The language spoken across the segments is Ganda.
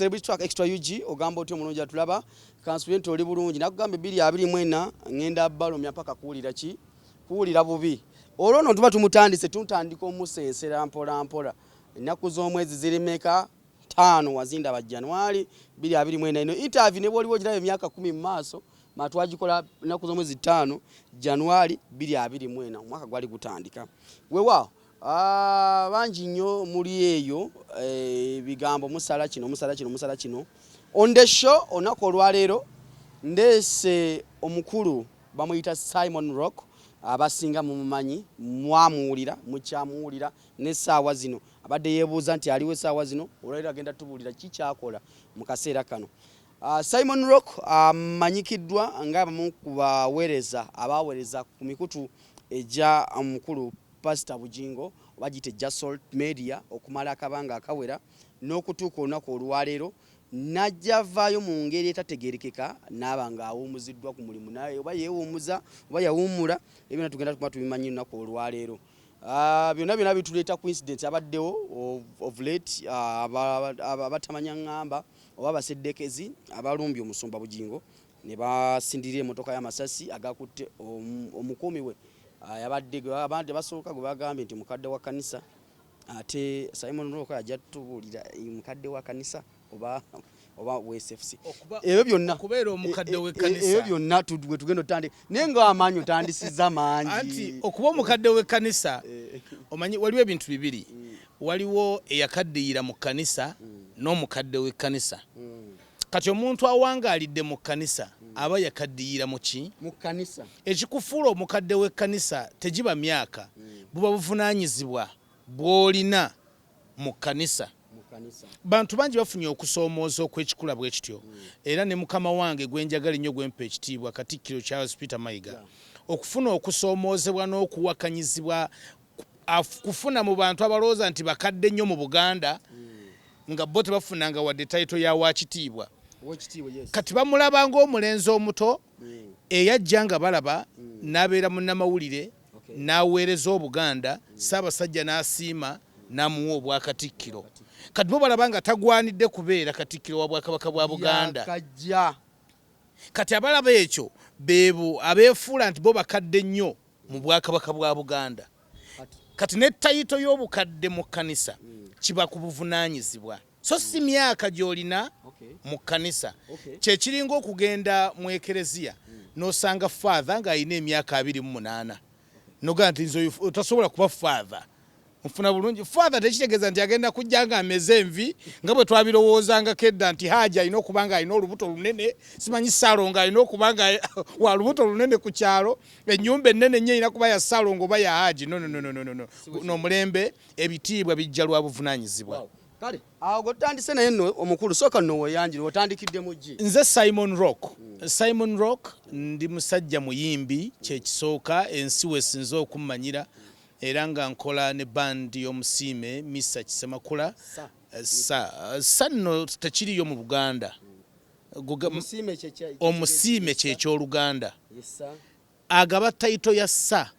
Celebrity Track Extra UG. Ogamba otya omulungi atulaba? Kansubire nti oli bulungi. Nakugamba 2024 ngenda balumya mpaka kuwulira ki? Kuwulira bubi. Olwo nno tuba tumutandise, tutandika omusensera mpola mpola. Ennaku z'omwezi ziri meka? 5 wazindaba January 2024. Eno interview ne bw'oliwo ogiraba emyaka 10 mu maaso, ma twagikola ennaku z'omwezi 5 January 2024, omwaka gwali gutandika. Weewaawo bangi nnyo muli eyo ebigambo, musala kino, musala kino, musala kino. On the show olunaku olwaleero ndeese omukulu bamuyita Simon Rock. Abasinga mumumanyi, mwamuwulira, mukyamuwulira n'essaawa zino. Abadde yeebuuza nti aliwo essaawa zino, olwaleero agenda tubuulira ki kyakola mu kaseera kano. Simon Rock amanyikiddwa ng'abamu ku baweereza abaweereza ku mikutu egya omukulu Pastor Bugingo, oba giyite egya Salt Media, okumala akabanga akawera n'okutuuka olunaku olwaleero n'ajja avaayo mu ngeri etategeerekeka n'aba ng'awummuziddwa ku mulimu, naye oba yeewummuza oba yawummula, ebyo byonna tugenda kuba tubimanyi olunaku olwaleero. Byonna byonna bituleeta coincidence abaddewo of late, abatamanya ŋŋamba oba abaseddekezi abalumbye omusumba Bugingo ne basindirira emmotoka y'amasasi agakutte omukuumi we yabadde abandi basooka gwe bagambye nti mukadde wa kanisa. Ate Simon Rock ajja tubuulira mukadde wa kanisa oba WSFC. Ebyo byonna okubeera omukadde w'ekkanisa. Ebyo byonna bwe tugenda otandika, naye nga amaanyi otandisizza mangi. Anti okuba omukadde w'ekkanisa, omanyi waliwo ebintu bibiri. Waliwo eyakaddiyira mu kkanisa n'omukadde w'ekkanisa. Kati omuntu awangaalidde mu kkanisa aba yakaddiyira mu ki? Mu kkanisa. Ekikufuula omukadde w'ekkanisa tegiba myaka, buba buvunaanyizibwa bw'olina mu kkanisa. Mu kkanisa. Bantu bangi bafunye okusoomooza okw'ekikula bwe kityo, era ne mukama wange gwe njagala ennyo, gwempa ekitiibwa, Katikkiro Charles Peter Mayiga, okufuna okusoomoozebwa n'okuwakanyizibwa kufuna mu bantu abalowooza nti bakadde nnyo mu Buganda, nga bo tebafunanga wadde title ya wakitiibwa. Owekitiibwa, yes. Kati bamulaba ng'omulenzi omuto eyajja nga balaba n'abeera munnamawulire, n'aweereza Obuganda, Ssaabasajja n'asiima n'amuwa obwakatikkiro. Kati bo balaba nga tagwanidde kubeera katikkiro wa Bwakabaka bwa Buganda. Yakajja. Kati abalaba ekyo beebo abeefuula nti bo bakadde nnyo mu Bwakabaka bwa Buganda. Kati ne title y'obukadde mu kkanisa kiba ku buvunaanyizibwa, so si myaka gy'olina mu kkanisa. Kyekiringa okugenda mu ekereziya n'osanga father ng'alina emyaka 28, nogaa nti nze oyo tasobola kuba father. Nfuna bulungi, father tekitegeeza nti agenda kujja nga ameze envi nga bwe twabirowoozangako edda nti haji alina okuba nga alina olubuto lunene, simanyi saalongo alina okuba nga wa lubuto lunene ku kyalo, ennyumba ennene nnyo erina kuba ya saalongo oba ya haji. No, no, no, no, no, no. N'omulembe ebitiibwa bijja lwa buvunaanyizibwa. Kale awo gwe tutandise naye nno omukulu, sooka nno weeyanjire, otandikidde mu ggi. Nze Simon Rock. Simon Rock, ndi musajja muyimbi, kyekisooka ensi wesinze okummanyira, era nga nkola ne bandi y'omusiime Misa Kisemakula. Sa. Sa nno tekiriyo mu Buganda. Omusiime. Omusiime kyekyoluganda. Yesa. Agaba title ya Sir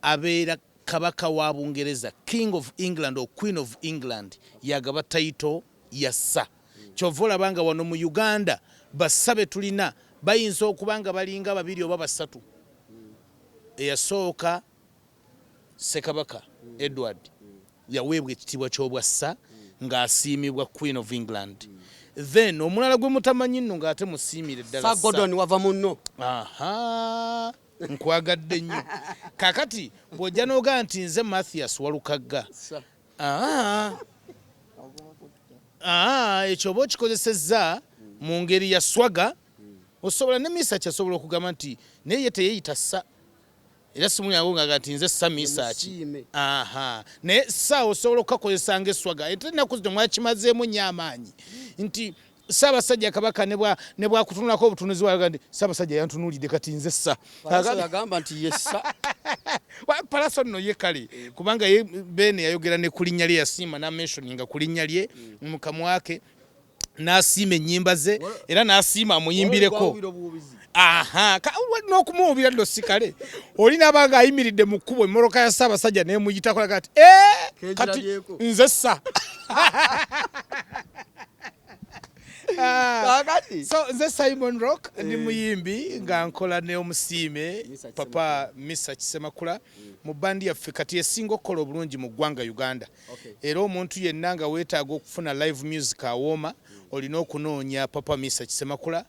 abeera kabaka wa Bungereza, King of England or Queen of England yagaba title ya Sir. Kyova olaba nga wano mu Uganda ba Sir be tulina bayinza okuba nga balinga babiri oba basatu. Eyasooka Ssekabaka Edward yaweebwa ekitiibwa ky'obwa Sir ng'asiimibwa Queen of England. Then omulala gwe mutamanyi nno ng'ate musiimire ddala Sir Sir. Gordon wava munno. Aha, nkwagadde nnyo. Kakati bw'ojja n'ogaa nti nze Mathias Walukagga, ekyo oba okikozesezza mu ngeri ya swagger. Osobola ne Misaki asobola okugamba nti naye ye teyeyita Sir, era simulyango ngaga nti nze Sir Misaki. Omusiime. Aha, naye Sir osobola okukakozesa nga eswagger. Ate ennaku zino mwakimazeemu nnyo amaanyi nti Ssaabasajja Kabaka ne bwakutunulako obutunuzi bwaga nti Ssaabasajja yantunuulidde, kati nze Sir. Palaso yagamba nti yesa. Palaso nno ye kale, kubanga ye Beene yayogera ne ku linnya lye, yasiima n'amentioninga ku linnya lye mu kamwa ke, n'asiima ennyimba ze era n'asiima amuyimbireko. Aha, n'okumuwubira nno si kale. Oli n'aba nga ayimiridde mu kkubo, emmotoka ya Ssaabasajja n'emuyitako, laga nti "Eh, kati Kenjirabyeko. nze Sir." Kakati So nze Simon Rock, ndi muyimbi nga nkola ne Omusiime Misa. Papa Misa Kisemakula mu bandi yaffe kati esinga okukola obulungi mu ggwanga Uganda. Era omuntu yenna nga weetaaga okufuna live music awooma, olina okunoonya Papa Misa Kisemakula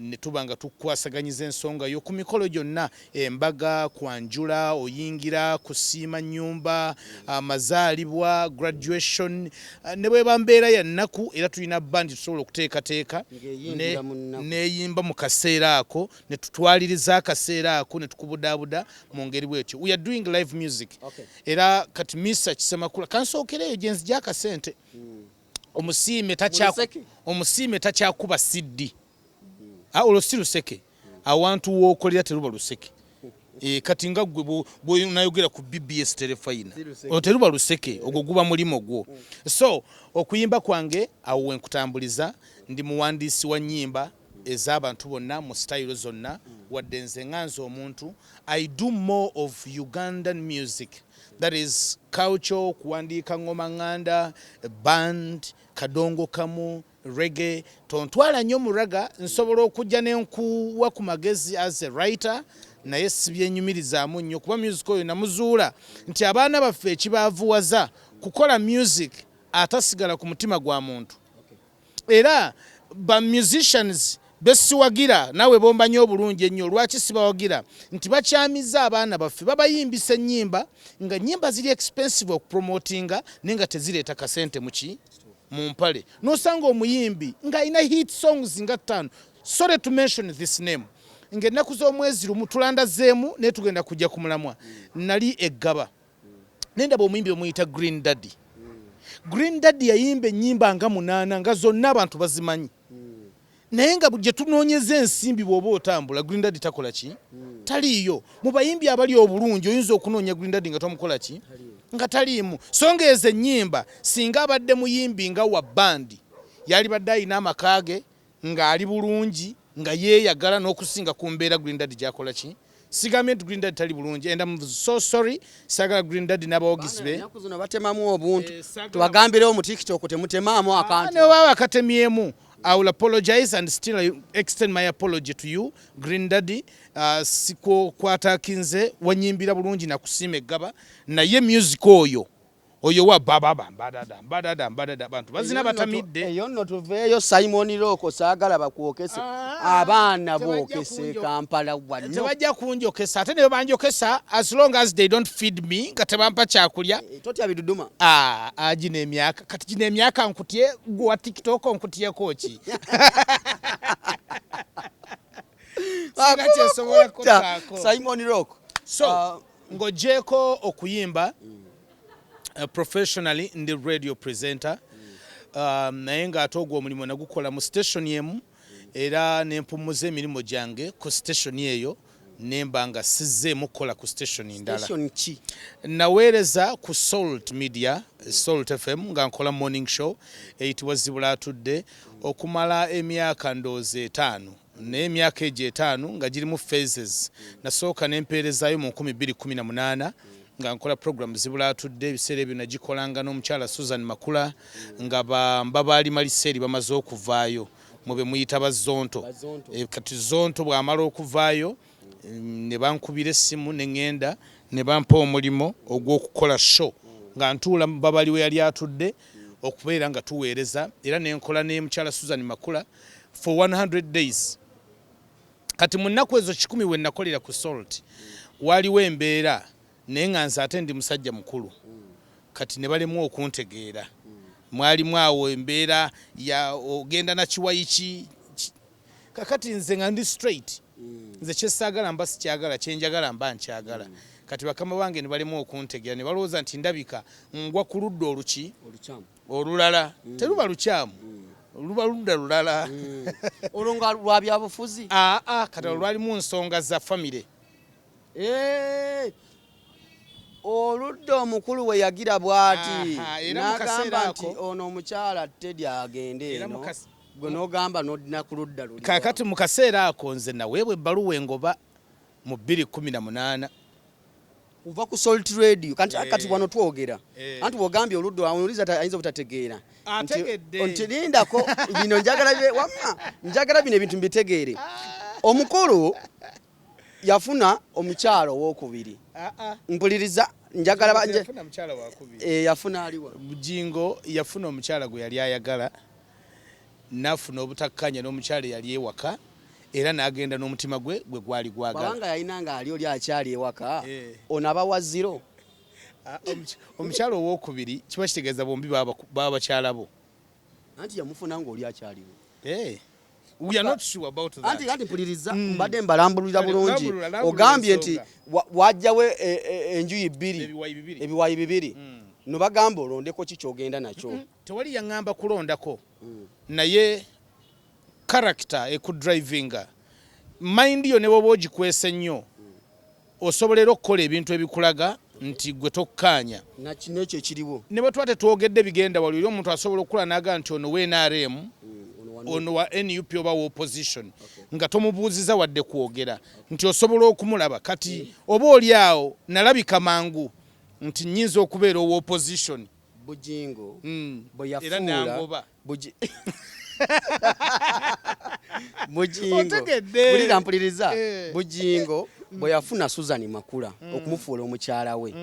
ne tuba nga tukwasaganyiza ensonga yo ku mikolo gyonna, embaga, kwanjula, oyingira, kusiima nnyumba, amazaalibwa, graduation, ne bweba mbeera ya nnaku, era tulina bandi tusobola okuteekateeka Ng'eyimbira mu nnaku. Neyimba mu kaseera ako, ne tutwaliriza akaseera ako, ne tukubudaabuda mu ngeri bwetyo. We are doing live music. Era kati Misa Kisemakula, kansookereeyo gye nzija akasente. Omusiime Luseke? Omusiime takyakuba CD. Ah, olwo si luseke. Awantu wookolera teruba luseke. Kati nga gwe bwonayogera ku BBS Terefayina, Si luseke. Olwo teruba luseke, ogwo guba mulimu gwo. So okuyimba kwange awo wenkutambuliza. Ndi muwandiisi wa nnyimba ez'abantu bonna mu sitayiro zonna, wadde nze nga nze omuntu I do more of Ugandan music, that is culture, kuwandiika ngoma nganda, band, kadongo kamu, reggae. Tontwala nnyo mu ragga. Nsobola okujja nenkuwa ku magezi as a writer, naye sibyenyumirizaamu nnyo, kuba music oyo namuzuula nti abaana baffe ekibaavuwaza kukola music atasigala ku mutima gwa muntu. Era ba musicians besiwagira, naawe bombanyi obulungi ennyo, lwaki sibawagira? Nti bakyamiza abaana baffe, babayimbisa ennyimba nga nnyimba ziri expensive okupromotinga, naye nga tezireeta kasente muki mu mpale. N'osanga omuyimbi ng'alina hit songs nga ttaano, sorry to mention this name, ng'ennaku z'omwezi lumu tulandazeemu, naye tugenda kujja ku mulamwa. Nali eggaba nendaba omuyimbi omuyita Green Daddy. Green Daddy yayimba ennyimba nga munaana nga zonna abantu bazimanyi, naye nga gye tunoonyeza ensimbi, bw'oba otambula Green Daddy takola ki, taliiyo. Mu bayimbi abali obulungi oyinza okunoonya Green Daddy nga tomukola ki, nga taliimu. So nga ezo ennyimba, singa abadde muyimbi nga wa bandi, yalibadde alina amaka ge, ng'ali bulungi, nga yeeyagala n'okusinga ku mbeera Green Daddy gy'akola ki. Sigambye nti Green Daddy tali bulungi, and I'm so sorry, saagala Green Daddy n'abawagizi be. Ennaku zino batemamu obuntu. Saagala- Tubagambirewo mu TikTok, temutemaamu akantu. Ne baba bakatemyemu, I will apologize and still I extend my apology to you, Green Daddy. Siko kwatakinze, wanyimbira bulungi, nakusiima eggaba, naye music oyo oyo wa bababa mbadada mbadada mbadada, abantu bazina batamidde. Eyo nno tuveeyo. Simon Rock, saagala bakwokese. Ah, Abaana tebajja bookese Kampala wano. Tebajja kunjokesa, ate ne banjokesa, as long as they don't feed me, nga tebampa kyakulya. Eh, totya biduduma? Ah, ah, gino emyaka kati, gino emyaka nkutye gwe wa TikTok, nkutyeko ki? Sina kyesobola kukotaako. Simon Rock. So Ah, ng'ogyeko okuyimba, professionally ndi radio presenter, naye ng'ate ogwo omulimu nagukola mu station emu, era nempummuza emirimu gyange ku station eyo, nemba nga sizzeemu kukola ku station ndala. Station ki? Naweereza ku Salt Media, Salt FM, nga nkola morning show eyitibwa Zibula Atudde okumala emyaka ndowooza 5, naye emyaka egyo 5 nga girimu phases. Nasooka nempeerezaayo mu 2018 nga nkola program Zibula Atudde. Ebiseera ebyo nagikolanga n'omukyala Susan Makula, nga mbabaali maliseeri bamaze okuvaayo mu be muyita bazonto. Bazonto. Kati zonto bw'amala okuvaayo, ne bankubira essimu ne ŋŋenda ne bampa omulimu ogw'okukola show nga ntuula babali we yali atudde okubeera nga tuweereza, era ne nkola ne mukyala Susan Makula for 100 days. Kati mu nnaku ezo 100 we nakolera ku Salt, waliwo embeera, naye nga nze ate ndi musajja mukulu, kati ne balemwa okuntegeera. Mwalimu awo embeera ya ogenda nakiwayi ki. Kakati nze nga ndi straight, nze kyesaagala mba sikyagala, kyenjagala mba nkyagala. Kati bakama bange ne balemwa okuntegeera, ne balowooza nti ndabika ngwa ku ludda oluki. Olukyamu. Olulala. Teruba lukyamu, luba ludda lulala. Olwo nga lwa byabufuzi? Aa, kati olwo lwalimu nsonga za famire. Oludda omukulu we yagira bw'ati Aha, era mu n'agamba kaseera nti ako ono omukyala Teddy agende Era mu eno, gwe n'ogamba n'odina ku ludda luli. Kakati mu kaseera ako nze naweebwa ebbaluwa engoba mu 2018. Kuva ku Salt Radio kanti kati wano twogera. Anti wogambye oludda awuliza ayinza obutategeera. Ategedde. Nti lindako, bino njagala wamma njagala bino ebintu mbitegeere. Omukulu yafuna omukyalo owokubiri. Mpuliriza, njagala Yafuna mukyala wakubiri. Yafuna aliwa? Bujingo yafuna omukyala gwe yali ayagala, nafuna obutakkanya n'omukyala eyali ewaka, era n'agenda n'omutima gwe gwe gwali gwagala. Bwabanga yalina nga ali oli akyali ewaka, Eh. ono aba wa zero. Ah, omukyala owokubiri kiba kitegeeza bombi baba bakyala bo. Anti yamufuna ng'oli akyaliwo. Eh. We are not sure about that. Anti mpuliriza, mbadde mbalambulira Kale, bulungi. lambulula, lambulula Ogambye nti ensonga. wajjawo enjuyi bbiri. Ebiwayi bibiri. Ebiwayi bibiri, no bagamba olondeko ki kyogenda nakyo. Tewali yaŋŋamba kulondako, naye character ekudrivinga mind yo, ne bwoba ogikwese nnyo, osobola era okukola ebintu ebikulaga nti gwe tokkaanya. Nakino ekyo ekiriwo. Ne bwe tuba tetwogedde bigenda wali, oli omuntu asobola okukula n'agamba nti ono wa NRM, Ono ono wa NUP oba wa opposition, nga tomubuuziza wadde kwogera, nti osobola okumulaba. Kati oba oli awo nalabika mangu nti nnyinza okubeera owa opposition. Bujingo bwe Era yafuula nangoba. Bujingo. Otegedde. Wulira, mpuliriza. Eh. Bujingo bwe yafuna Susan Makula okumufuula omukyala we,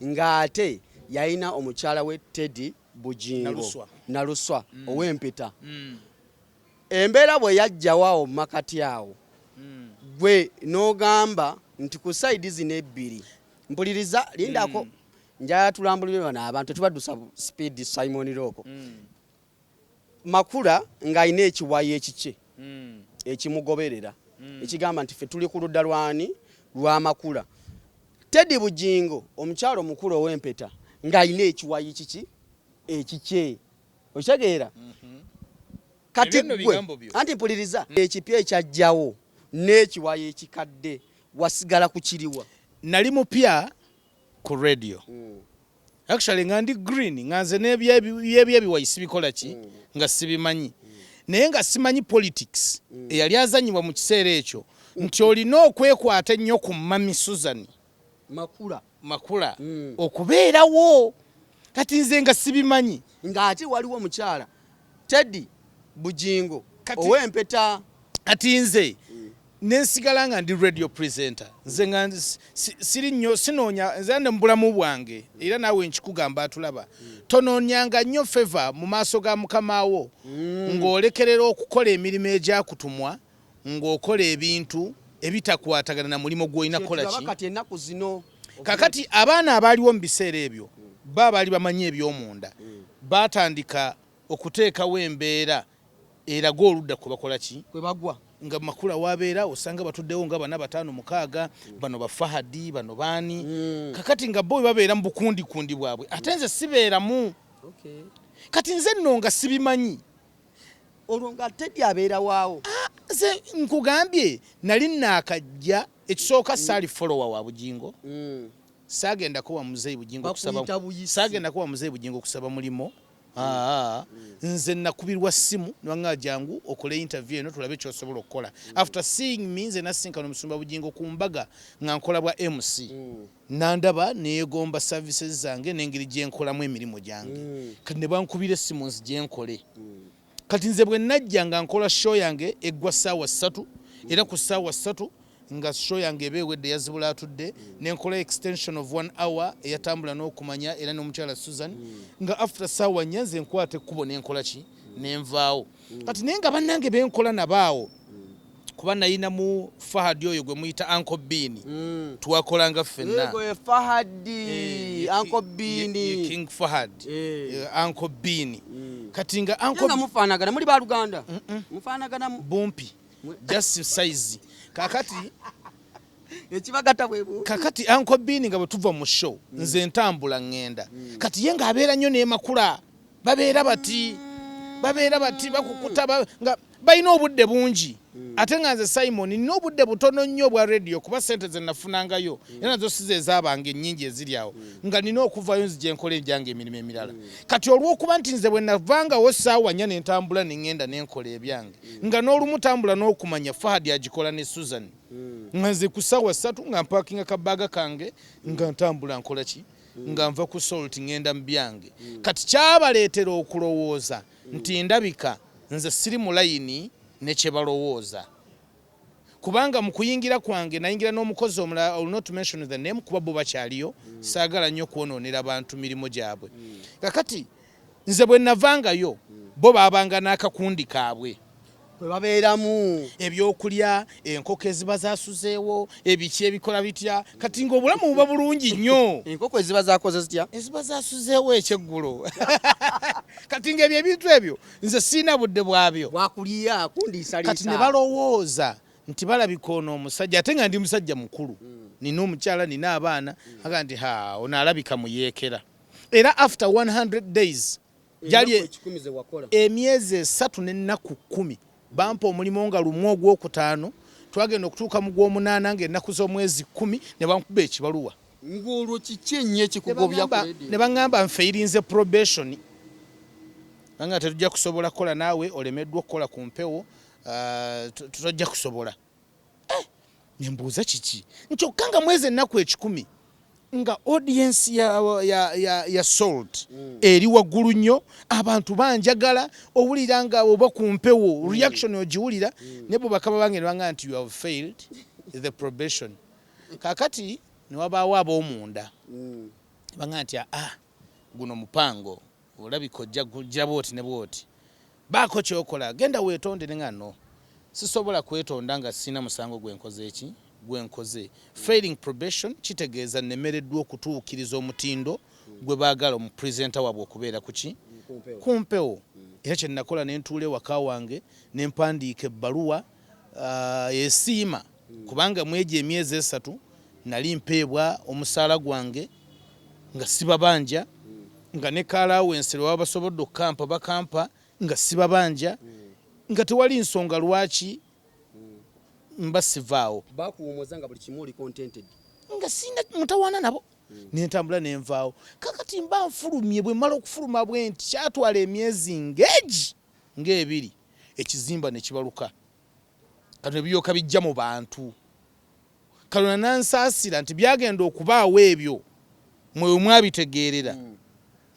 ng'ate yalina omukyala we Teddy Bujingo. Naluswa. Naluswa ow'empeta. Embeera bwe yajjawo awo makati awo, gwe n'ogamba nti ku side zino ebbiri, mpuliriza, lindako, njagala tulambulire bano abantu, tetubaddusa speed. Simon Lock, Makula ng'alina ekiwayi ekikye ekimugoberera, ekigamba nti ffe tuli ku ludda lwani? Lwa Makula. Teddy Bujingo, omukyalo omukulu ow'empeta, ng'alina ekiwayi kiki ekikye, okitegeera? Kati Ebyo nno gwe bigambo byo. Anti mpuliriza, ekipya ekyajjawo n'ekiwayi ekikadde, wasigala ku kiriwa? Nali mupya ku radio. Actually nga ndi green, nga nze n'ebyebiwayi sibikola ki, nga sibimanyi, naye nga simanyi politics eyali azanyibwa mu kiseera ekyo, nti olina okwekwata ennyo ku mami Susan Makula. Makula okubeerawo. Kati nze nga sibimanyi. Ng'ate waliwo omukyala Teddy Bujingo ow'empeta. Kati nze nensigala nga ndi radio presenter. Nze nga siri nnyo sinoonya, nze ne mu bulamu bwange, era naawe nkikugamba atulaba, tonoonyanga nnyo favor mu maaso ga mukamaawo ng'olekerera okukola emirimu egyakutumwa, ng'okola ebintu ebitakwatagana na mulimu gw'olina kukola. Kyetulaba ki kati ennaku zino. Kakati abaana abaaliwo mu biseera ebyo, ba baali bamanyi ebyomunda, baatandika okuteekawo embeera eraga oludda kwe bakola ki, kwe bagwa. Nga Makula wabeera osanga batuddewo nga bana, bataano, mukaaga, bano bafahadi, bano baani. Kakati nga bo bwe babeera mu bukundikundi bwabwe, ate nze sibeeramu. Kati nze nno nga sibimanyi. Olwo nga Teddy abeera waawo? Nze nkugambye nali naakajja. Ekisooka, saali follower wa Bujingo. Saagendako wa Muzeeyi Bujingo kusaba. Bakuyita buyisi. Saagendako wa Muzeeyi Bujingo kusaba mulimo. Aa, nze nakubirwa ssimu nibanga jangu okole interview eno tulabe kyosobola okukola. After seeing me, nze nasinkana omusumba Bujingo ku mbaga nga nkola bwa MC, nandaba neegomba services zange n'engeri gyenkolamu emirimu gyange. Kati ne bankubira essimu nzije nkole. Kati nze bwe najja nga nkola show yange eggwa ssaawa 3, era ku ssaawa 3 nga show yange eba ewedde, yazibula atudde, nenkola extension of one hour eyatambula n'okumanya era n'omukyala Susan, nga after ssaawa 4 nze nkwata ekkubo nenkola ki, nenvaawo. Kati naye nga bannange benkola nabaawo, kuba nayinamu Fahadi oyo gwe muyita Uncle Bean, twakolanga ffenna. Ego ye Fahadi. Uncle Bean. King Fahad. Uncle Bean. Kati nga Ye Uncle nga mufaanagana, muli baluganda, mufaanagana bumpi, just size. Kakati Ekibagatta bwe bumpi. Kakati Uncle Bean, nga bwe tuva mu show, nze ntambula ŋŋenda. Kati ye ng'abeera nnyo n'emakula, babeera bati bakukuta nga balina obudde bungi, ate nga nze Simon nina obudde butono nnyo obwa radio, kuba sente ze nafunangayo era nazo si ze ezaabanga ennyingi eziri awo, nga nina okuvayo nzije nkola egyange emirimu emirala. Kati olw'okuba nti nze bwe navangawo ssaawa 4 ne ntambula ne ŋŋenda ne nkola ebyange, nga n'olumu tambula n'okumanya Fahadi agikola ne Susan. Nga nze ku ssaawa 3 nga mpakinga kabaaga kange, nga ntambula, nkola ki, nga nva ku Salt ngenda mu byange. Kati kyabaleetera okulowooza nti ndabika nze siri mu layini ne kye balowooza, kubanga mu kuyingira kwange nayingira n'omukozi omulala. I will not mention the name kuba bo bakyaliyo, saagala nnyo kwonoonera bantu mirimu gyabwe. Kakati nze bwe navangayo, bo baabanga n'akakundi kaabwe bwe babeeramu. Ebyokulya, enkoko eziba zasuzeewo, ebiki ebikola bitya. Kati ng'obulamu buba bulungi nnyo. Enkoko eziba zakoze zitya? Eziba zasuzeewo ekyeggulo. Kati ng'ebyo ebintu ebyo nze siina budde bwabyo. Bwakulya kundiisaliisa. Kati ne balowooza nti balabika ono omusajja, ate nga ndi musajja mukulu, nina omukyala, nina abaana, aga nti ha, ono alabika muyeekera. Era after 100 days gyali 100 ze wakola, emyezi 3 n'ennaku 10, bampa omulimu nga lumu ogwokutaano. Twagenda okutuuka mu gw'omunaana ng'ennaku z'omwezi 10, ne bankuba ekibaluwa. Ng'olwo kiki ennyo ekikugobya ku radio? Ne baŋŋamba nfeirinze probation, nga tetujja kusobola kukola naawe, olemeddwa okukola ku mpewo, tojja kusobola. Ne mbuuza kiki, nkyokka nga mwezi ennaku 100 nga audience ya Salt eri waggulu nnyo, abantu banjagala, owulira nga oba ku mpewo reaction ogiwulira. Ne bwe bakama bange ne baŋŋamba nti you have failed the probation. Kakati ne wabaawo ab'omunda baŋŋamba nti aa, guno mupango, olabika ojja kujja bwoti ne bwoti, baako kyokola, genda weetonde. Ne nga no, sisobola kwetonda nga sina musango gwenkoze. Eki gwenkoze, failing probation kitegeeza nemereddwa okutuukiriza omutindo gwe baagala omupresenter waabwe okubeera kuki ku mpewo. Era kyenakola, ne ntuula ewaka wange ne mpandiika ebbaluwa esiima, kubanga mwegyo emyezi 3 nali mpeebwa omusaala gwange nga sibabanja, nga ne ka allowance lwe baba basobodde okukampa bakampa nga sibabanja, nga tewali nsonga lwaki mba sivaawo. Bakuwumuza nga buli kimu oli contented. Nga sina mutawaana nabo, nentambula nenvaawo. Kakati mba nfulumye, bwe mmala okufuluma bwe nti, kyatwala emyezi ng'egi ng'ebiri, ekizimba ne kibaluka. Kati ne biryoka bijja mu bantu. Katonda nansaasira nti byagenda okubaawo ebyo mwe mwabitegeerera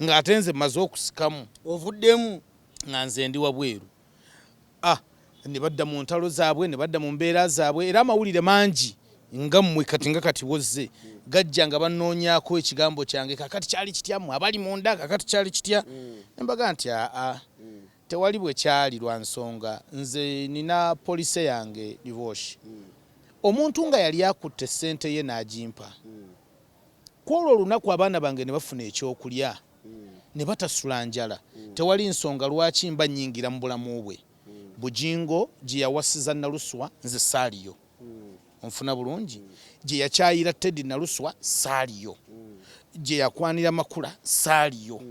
ng'ate nze mmaze okusikamu. Ovuddemu. Nga nze ndi wabweru. Ah, ne badda mu ntalo zaabwe, ne badda mu mbeera zaabwe. Era amawulire mangi nga mmwe kati nga kati wozze gajja nga bannoonyaako ekigambo kyange, kakati kyali kitya mmwe abali munda, kakati kyali kitya? Ne mbaga nti aa, tewali bwe kyali, lwa nsonga nze nina policy yange divorce. Omuntu nga yali akutte ssente ye n'agimpa ku olwo olunaku, abaana bange ne bafuna ekyokulya ne batasula njala, tewali nsonga lwaki mba nnyingira mu bulamu bwe. Bugingo gye yawasiza Naluswa nze saaliyo, onfuna bulungi? Gye yakyayira Teddy Naluswa saaliyo, gye yakwanira Makula saaliyo,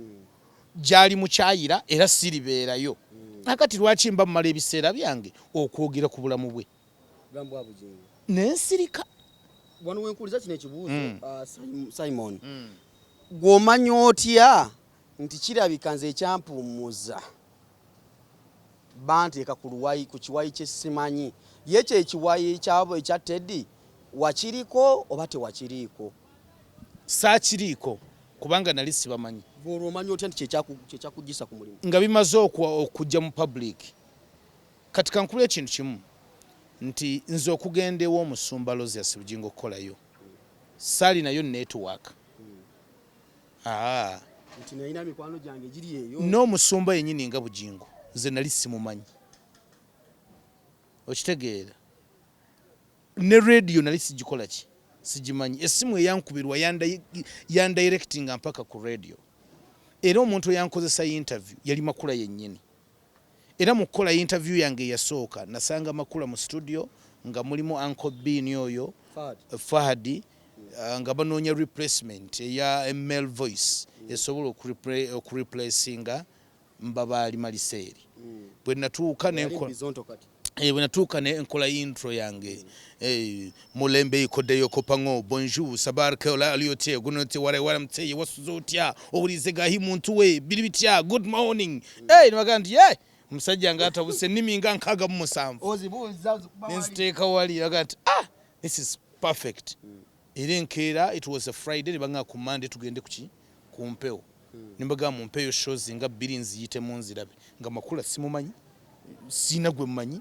gyali mukyayira era siribeerayo. Akati lwaki mba mmala ebiseera byange okwogera ku bulamu bwe? Bulamu bwa Bugingo. Nensirika. Wano wenkuliza kino ekibuuzo, Simon, gw'omanya otya nti kirabika nze ekyampuumuza banteeka ku luwayi, ku kiwayi kyesimanyi ye kyekiwayi ekya Teddy? Wakiriko oba tewakiriiko? Saakiriiko kubanga nali sibamanyi. Olwo omanya otya nti kyekyakugisa ku mulimu? Nga bimaze okujja mu public. Kati kankula ekintu kimu nti nze okugenda ew'omusumba Aloysius Bugingo okukolayo, saali nayo network. Aa. Nti nalina mikwano gyange giri eyo. N'omusumba yennyini nga Bugingo nze nali simumanyi, okitegeera? Ne radio nali sigikola ki, sigimanyi. Essimu eyankubirwa yandirectinga mpaka ku radio, era omuntu eyankozesa interview yali Makula yennyini. Era mu kukola interview yange eyasooka, nasanga Makula mu studio nga mulimu Uncle Bean oyo Fahadi, nga banoonya replacement eya male voice esobola okureplacinga Mbabaali Maliseeri. Bwe natuuka bwe natuuka ne nkola intro yange, mulembe ikodeyo kopango, bonjour, sabarke ola aliote gunote ware ware mteye, wasuze otya, owulize gahi muntu we biri bitya, good morning. Hey, ne bagamba nti hey, Omusajja nga atabuse ennimi nga 67. Ozibuuza, ozikuba wali. Nenziteeka wali, aga nti, "Ah, this is perfect." Era enkeera, it was a Friday, nebanga ku Monday tugende kuki, ku mpewo. Nembaga mu mpeyo shows nga 2 nziyitemu nzirabe, nga Makula simumanyi, siina gwe mmanyi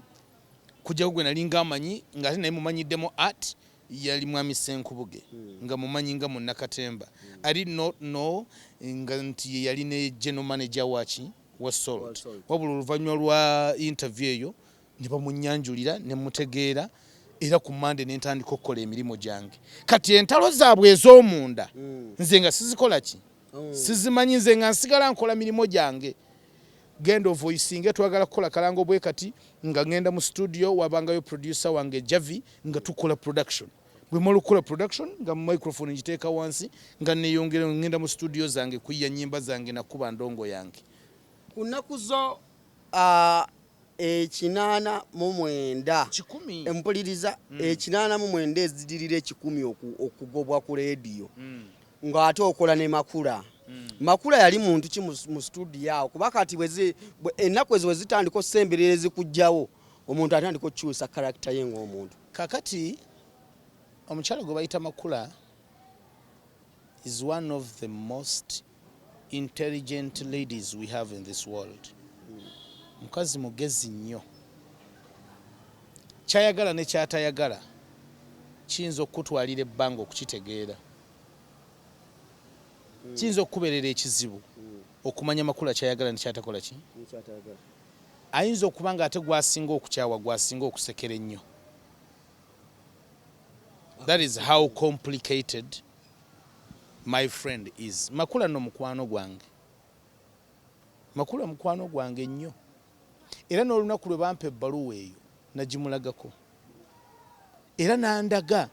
kujjako gwe nali nga amanyi, nga ate naye mumanyiddemu art, yali mwami Senkubuge, nga mumanyi nga munnakatemba. I did not know nga nti ye yali ne general manager waki, wa Salt. Wa Salt. Wabula oluvannyuma lwa interview eyo ne bamunyanjulira ne mutegeera, era ku Mande ne ntandika okukola emirimu gyange. Kati entalo zaabwe ez'omunda nze nga sizikola ki, sizimanyi. Nze nga nsigala nkola mirimu gyange, genda ovoicinge, twagala kukola kalango bwe kati, nga ngenda mu studio, wabangayo producer wange Javi, nga tukola production. Bwe mala okukola production, nga microphone ngiteeka wansi, nga neyongera ngenda mu studio zange kuyiya nyimba zange nakuba ndongo yange. Ku nnaku zo 89. 100. Empuliriza 89 ezidirira 100 okugobwa ku leediyo, ng'ate okola ne Makula. Makula yali muntu ki mu studio awo? Kuba kati ennaku ezo bwe zitandika osemberera ezikugjawo, omuntu atandika okukyusa character ye ng'omuntu. Kakati omukyala gwe bayita Makula is one of the most intelligent ladies we have in this world. Mukazi mugezi nnyo. Kyayagala ne kyatayagala kiyinza okukutwalira ebbanga okukitegeera, kiyinza okukubeerera ekizibu okumanya Makula kyayagala ne kyatakola ki. Ayinza okuba nga ate gwasinga okukyawa, gwasinga okusekera ennyo. That is how complicated my friend is. Makula nno mukwano gwange, Makula mukwano gwange nnyo, era n'olunaku lwe bampa ebbaluwa eyo nagimulagako, era n'andaga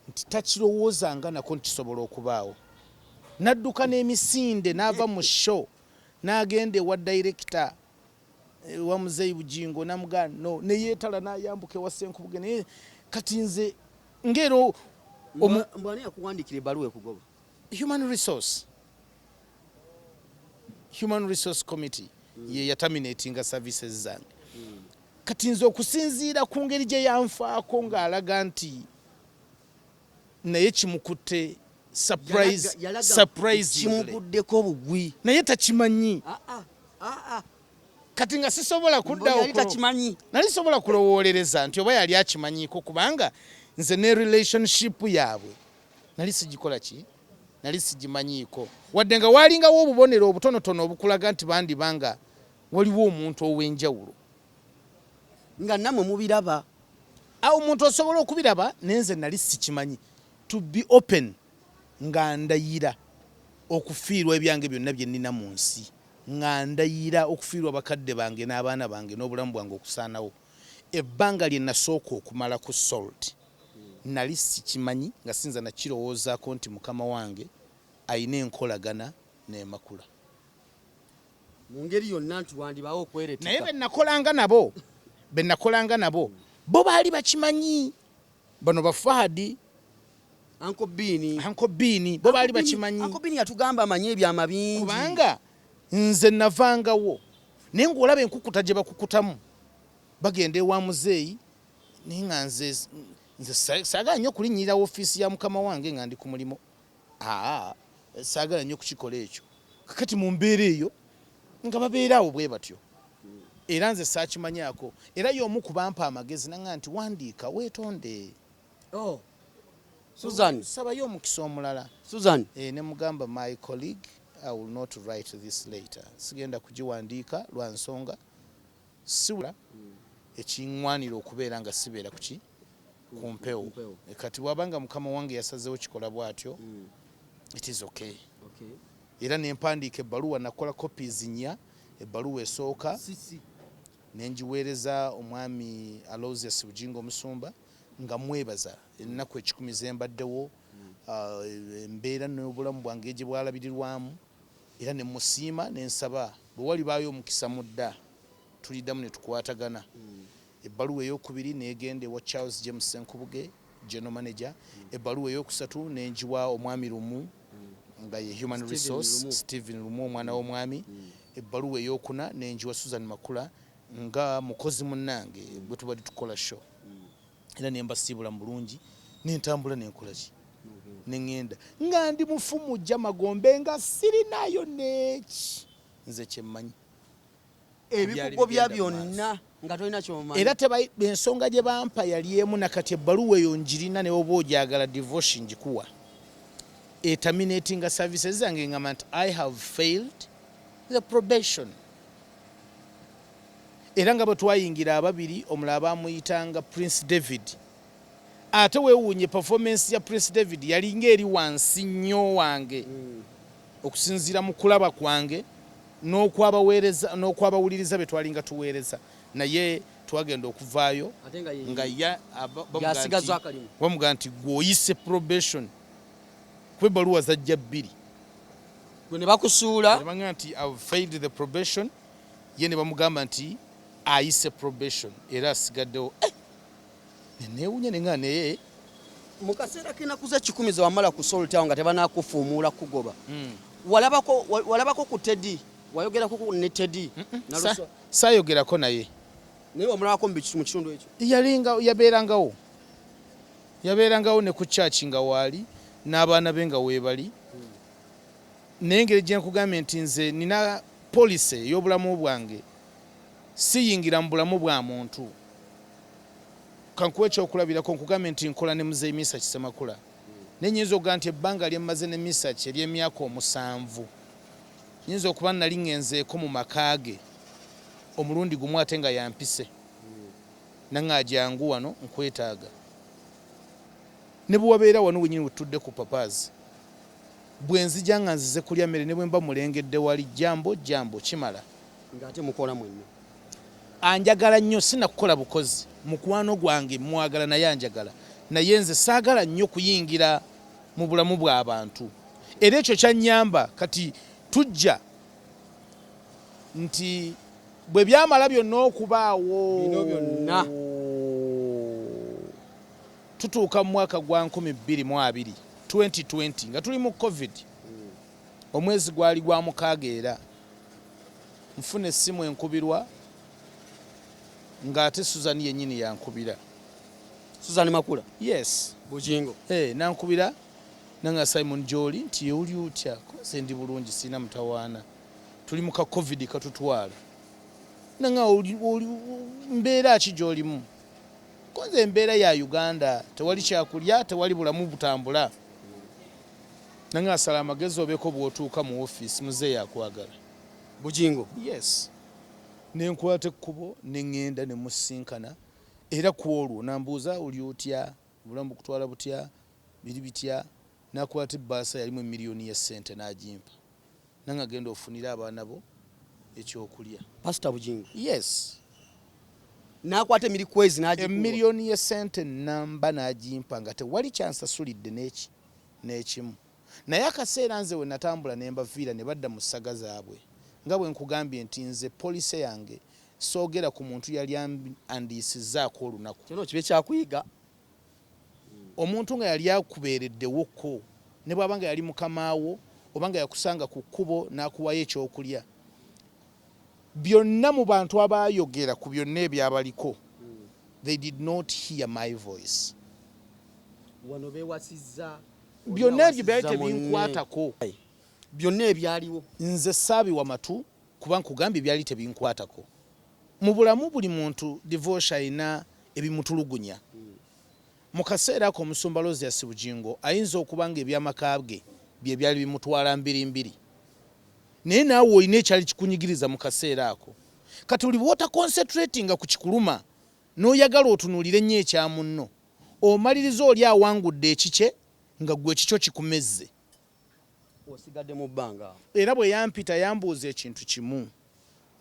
nti takirowoozanga nako nti kisobola okubaawo. N'adduka n'emisinde n'ava mu show n'agenda ewa director, wa Muzeeyi Bugingo, namugaa no neyeetala n'ayambuka ewa Senkubuge. Naye kati nze ng'era Mbwani yakuwandikira ebbaluwa ekugoba? Human resource committee ye yaterminatinga services zange. Kati nze okusinziira ku ngeri gye yanfaako, ng'alaga nti naye kimukutte surprise, surprisingly. Kimuguddeko obugwi. Naye takimanyi. Ah, ah, ah, ah. Kati nga sisobola kuddawo. Yali takimanyi. Nali sobola kulowoolereza nti oba yali akimanyiiko, kubanga nze ne relationship yaabwe nali sigikola ki, nali sigimanyiiko, wadde nga waalingawo obubonero obutonotono obukulaga nti bandiba nga waliwo omuntu ow'enjawulo. Nga nammwe mubiraba. Awo omuntu osobola okubiraba, naye nze nali sikimanyi. To be open, nga ndayira okufiirwa ebyange byonna bye nnina mu nsi, nga ndayira okufiirwa bakadde bange n'abaana bange n'obulamu bwange okusaanawo, ebbanga lye nasooka okumala ku Salt nali sikimanyi, nga sinza nakirowoozaako nti mukama wange ayina enkolagana n'emakula. Mu ngeri yonna nti wandibawo Naye okweretika. Be nakolanga nabo bo baali bakimanyi, bano bafahadi. Uncle Bean. Uncle Bean, bo baali bakimanyi. Uncle Bean yatugamba amanyi ebyama bingi. Kubanga nze navangawo, naye ng'olaba enkukuta gye bakukutamu bagenda ewa muzeeyi, naye nga nze saagala nnyo okulinnyirira ofiisi ya mukama wange nga ndi ku mulimu. Aa, saagala nnyo kukikola ekyo. Kakati mu mbeera eyo nga babeera awo bwe batyo, era nze saakimanyaako, era y'omu ku bampa amagezi nanga nti wandiika weetonde. Oh. Susan. Sabayo omukisa omulala. Susan. Ne mugamba, "My colleague, I will not write this letter. Sigenda kugiwandiika lwa nsonga siwula ekiŋŋwanira okubeera nga sibeera kuki, ku mpewo." Mpewo. Kati bw'abanga mukama wange yasazeewo kikola bw'atyo, it is okay. Era ne mpandiika ebbaluwa, nakola copies nnya. Ebbaluwa esooka Sisi. ne ngiweereza omwami Aloysius Bugingo omusumba, nga mwebaza ennaku 100 ze mbaddewo, embeera n'obulamu bwange gye bwalabirirwamu, era ne musiima ne nsaba bwe walibaayo omukisa mu dda tuliddamu ne tukwatagana. Ebbaluwa eyokubiri negenda ewa Charles James Senkubuge, general manager. Ebbaluwa eyokusatu nenjiwa omwami Lumu, nga ye human Stephen resource. Lumu. Stephen Lumu, omwana w'omwami. Ebbaluwa eyokuna nenjiwa Susan Makula nga mukozi munnange bwe tubadde tukola show, era nembasiibula mu bulungi, nentambula, nenkola ki, neŋŋenda nga ndi mufu mujja magombe nga sirinayo neeki nze kyemmanyi. Ebikugobya byonna nga tolina kyomanyi. Era ensonga gye bampa yali emu. Nakati ebbaluwa eyo njirina, ne oba ogyagala divorce njikuwa, eterminatinga services zange, ngamba nti I have failed the probation. Era nga bwe twayingira ababiri, omulala bamuyitanga Prince David. Ate weewuunye, performance ya Prince David yalinga eri wansi nnyo wange okusinziira mu kulaba kwange n'okwabaweereza n'okwabawuliriza be twalinga tuweereza. Naye twagenda okuvaayo ate nga nga ya Yasigazza akalimu. Bamugaa nti gwe oyise probation, kuba ebbaluwa zajja bbiri. Gwe ne bakusuula. Ne bagamba nti I've failed the probation, ye ne bamugamba nti ayise probation era asigaddewo. Eh, neneewunya nenga naye. Mu kaseera k'ennaku z'ekikumi ze wamala ku Salt awo nga tebanakufuumuula kugoba, walabako ku Teddy? Wayogerako ne Teddy? Saayogerako naye. Naye wamulabako mu kitundu ekyo? Yalinga yabeerangawo ne ku church nga waali n'abaana be nga weebali. Naye engeri gye nkugambye nti nze nina policy ey'obulamu bwange, siyingira mu bulamu bwa muntu. Kankuwa ekyokulabirako, nkugambye nti nkola ne Muzeyi Misa Kisemakula, naye nyinza okugamba nti ebbanga lye mmaze ne Misaki ery'emyaka 7, nyinza okuba nali ŋŋenzeeko mu maka ge omulundi gumu, ate nga yampise naŋŋa jangu wano nkwetaaga. Ne bwe wabeera wano wenyini wetutudde ku Papazi, bwe nzija nga nzize kulya mmere, ne bwe mba mulengedde wali, jambo jambo, kimala. Ng'ate mukola mwenna. Anjagala nnyo, sinakukola bukozi, mukwano gwange, mwagala naye anjagala, naye nze saagala nnyo kuyingira mu bulamu bw'abantu. Era ekyo kyannyamba. Kati tujja nti bwe byamala byonna okubaawo, Bino byonna. tutuuka mu mwaka gwa 2020, 2020, nga tuli mu COVID, omwezi gwali gwa 6, era nfuna essimu enkubirwa ng'ate Susan yennyini yankubira. Susan Makula? Yes. Bugingo? Eh, nankubira nanga, "Simon Joli," nti, "oli otya?" "Nze ndi bulungi, sirina mutawaana, tuli mu ka COVID katutwala." Nanga, "Oli mbeera ki gy'olimu?" "Konze embeera ya Uganda, tewali kyakulya, tewali bulamu butambula." Nanga, "Asala amagezi obeeko bw'otuuka mu ofiisi, muzeeyi akwagala." Bugingo? Yes. Nenkwata ekkubo ne ŋŋenda ne musinkana, era ku olwo nambuuza, "Oli otya? Obulamu bukutwala butya? Biri bitya?" Nakwata ebbaasa yalimu emiliyoni ya ssente n'agimpa, nange, "Agenda ofunire abaana bo ekyokulya." Pasita Bugingo? Yes. N'akwata emirikwezi n'agikuwa? Emiliyoni y'essente namba n'agimpa nga tewali kyansasulidde n'eki n'ekimu. Naye akaseera nze we natambula ne mbaviira ne badda mu ssaga zaabwe, nga bwe nkugambye nti nze policy yange soogera ku muntu yali andiisizzaako olunaku. Kino kibe kyakuyiga. Omuntu nga yali akubeereddewokko, ne bw'aba nga yali mukamaawo oba nga yakusanga ku kkubo n'akuwayo ekyokulya, byonna mu bantu abaayogera ku byonna ebyabaliko, they did not hear my voice. Wano bewasizza. Byonna ebyo byali tebinkwatako. Byonna ebyaliwo. Nze saabiwa matu, kuba nkugambye byali tebinkwatako. Mu bulamu buli muntu divorce alina ebimutulugunya. Mu kaseera ako omusumba Aloysius Bugingo ayinza okuba nga ebyamaka ge bye byali bimutwala mbirimbiri, naye naawe olina ekyali kikunyigiriza mu kaseera ako. Kati buli bw'otaconcentratinga ku kikuluma n'oyagala otunuulire nnyo ekya munno, omaliriza oli awangudde ekikye nga gwe ekikyo kikumezze. Osigadde mu bbanga awo. Era bwe yampita yambuuza ekintu kimu,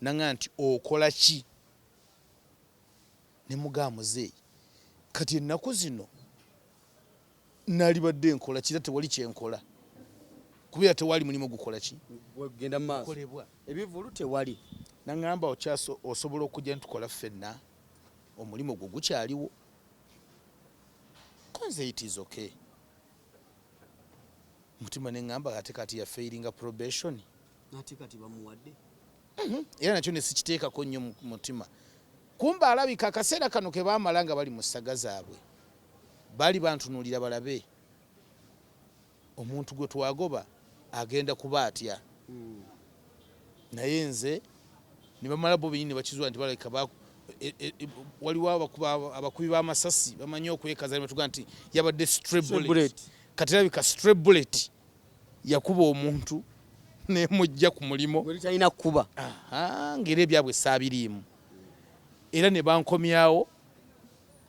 naŋa nti, "Okola ki?" Ne mugaa, "Muzeeyi, kati ennaku zino nalibadde nkola kira, tewali kyenkola, kubeera tewali mulimu gukola ki genda mu maaso. Gukolebwa." Ebivulu tewali. Naŋŋamba, "Okyaso osobola okujja nitukola ffenna, omulimu gwo gukyaliwo." Konze it is okay. Mutima ne ŋŋamba, ate kati yafailinga probation. Ate kati bamuwadde. Era nakyo ne sikiteekako nnyo mu mutima. Kumba alabika akaseera kano ke baamala nga bali mu ssaga zaabwe, baali bantunuulira balabe omuntu gwe twagoba agenda kuba atya. Naye nze ne bamala bo bennyini ne bakizuula nti balabika waliwo abakubi b'amasasi bamanyi okwekaza ne batuga nti yabadde stray bullet. Kati alabika stray bullet yakuba omuntu nemujja ku mulimu gwe litalina kukuba. Ng'era ebyabwe saabiriimu, era ne bankomyawo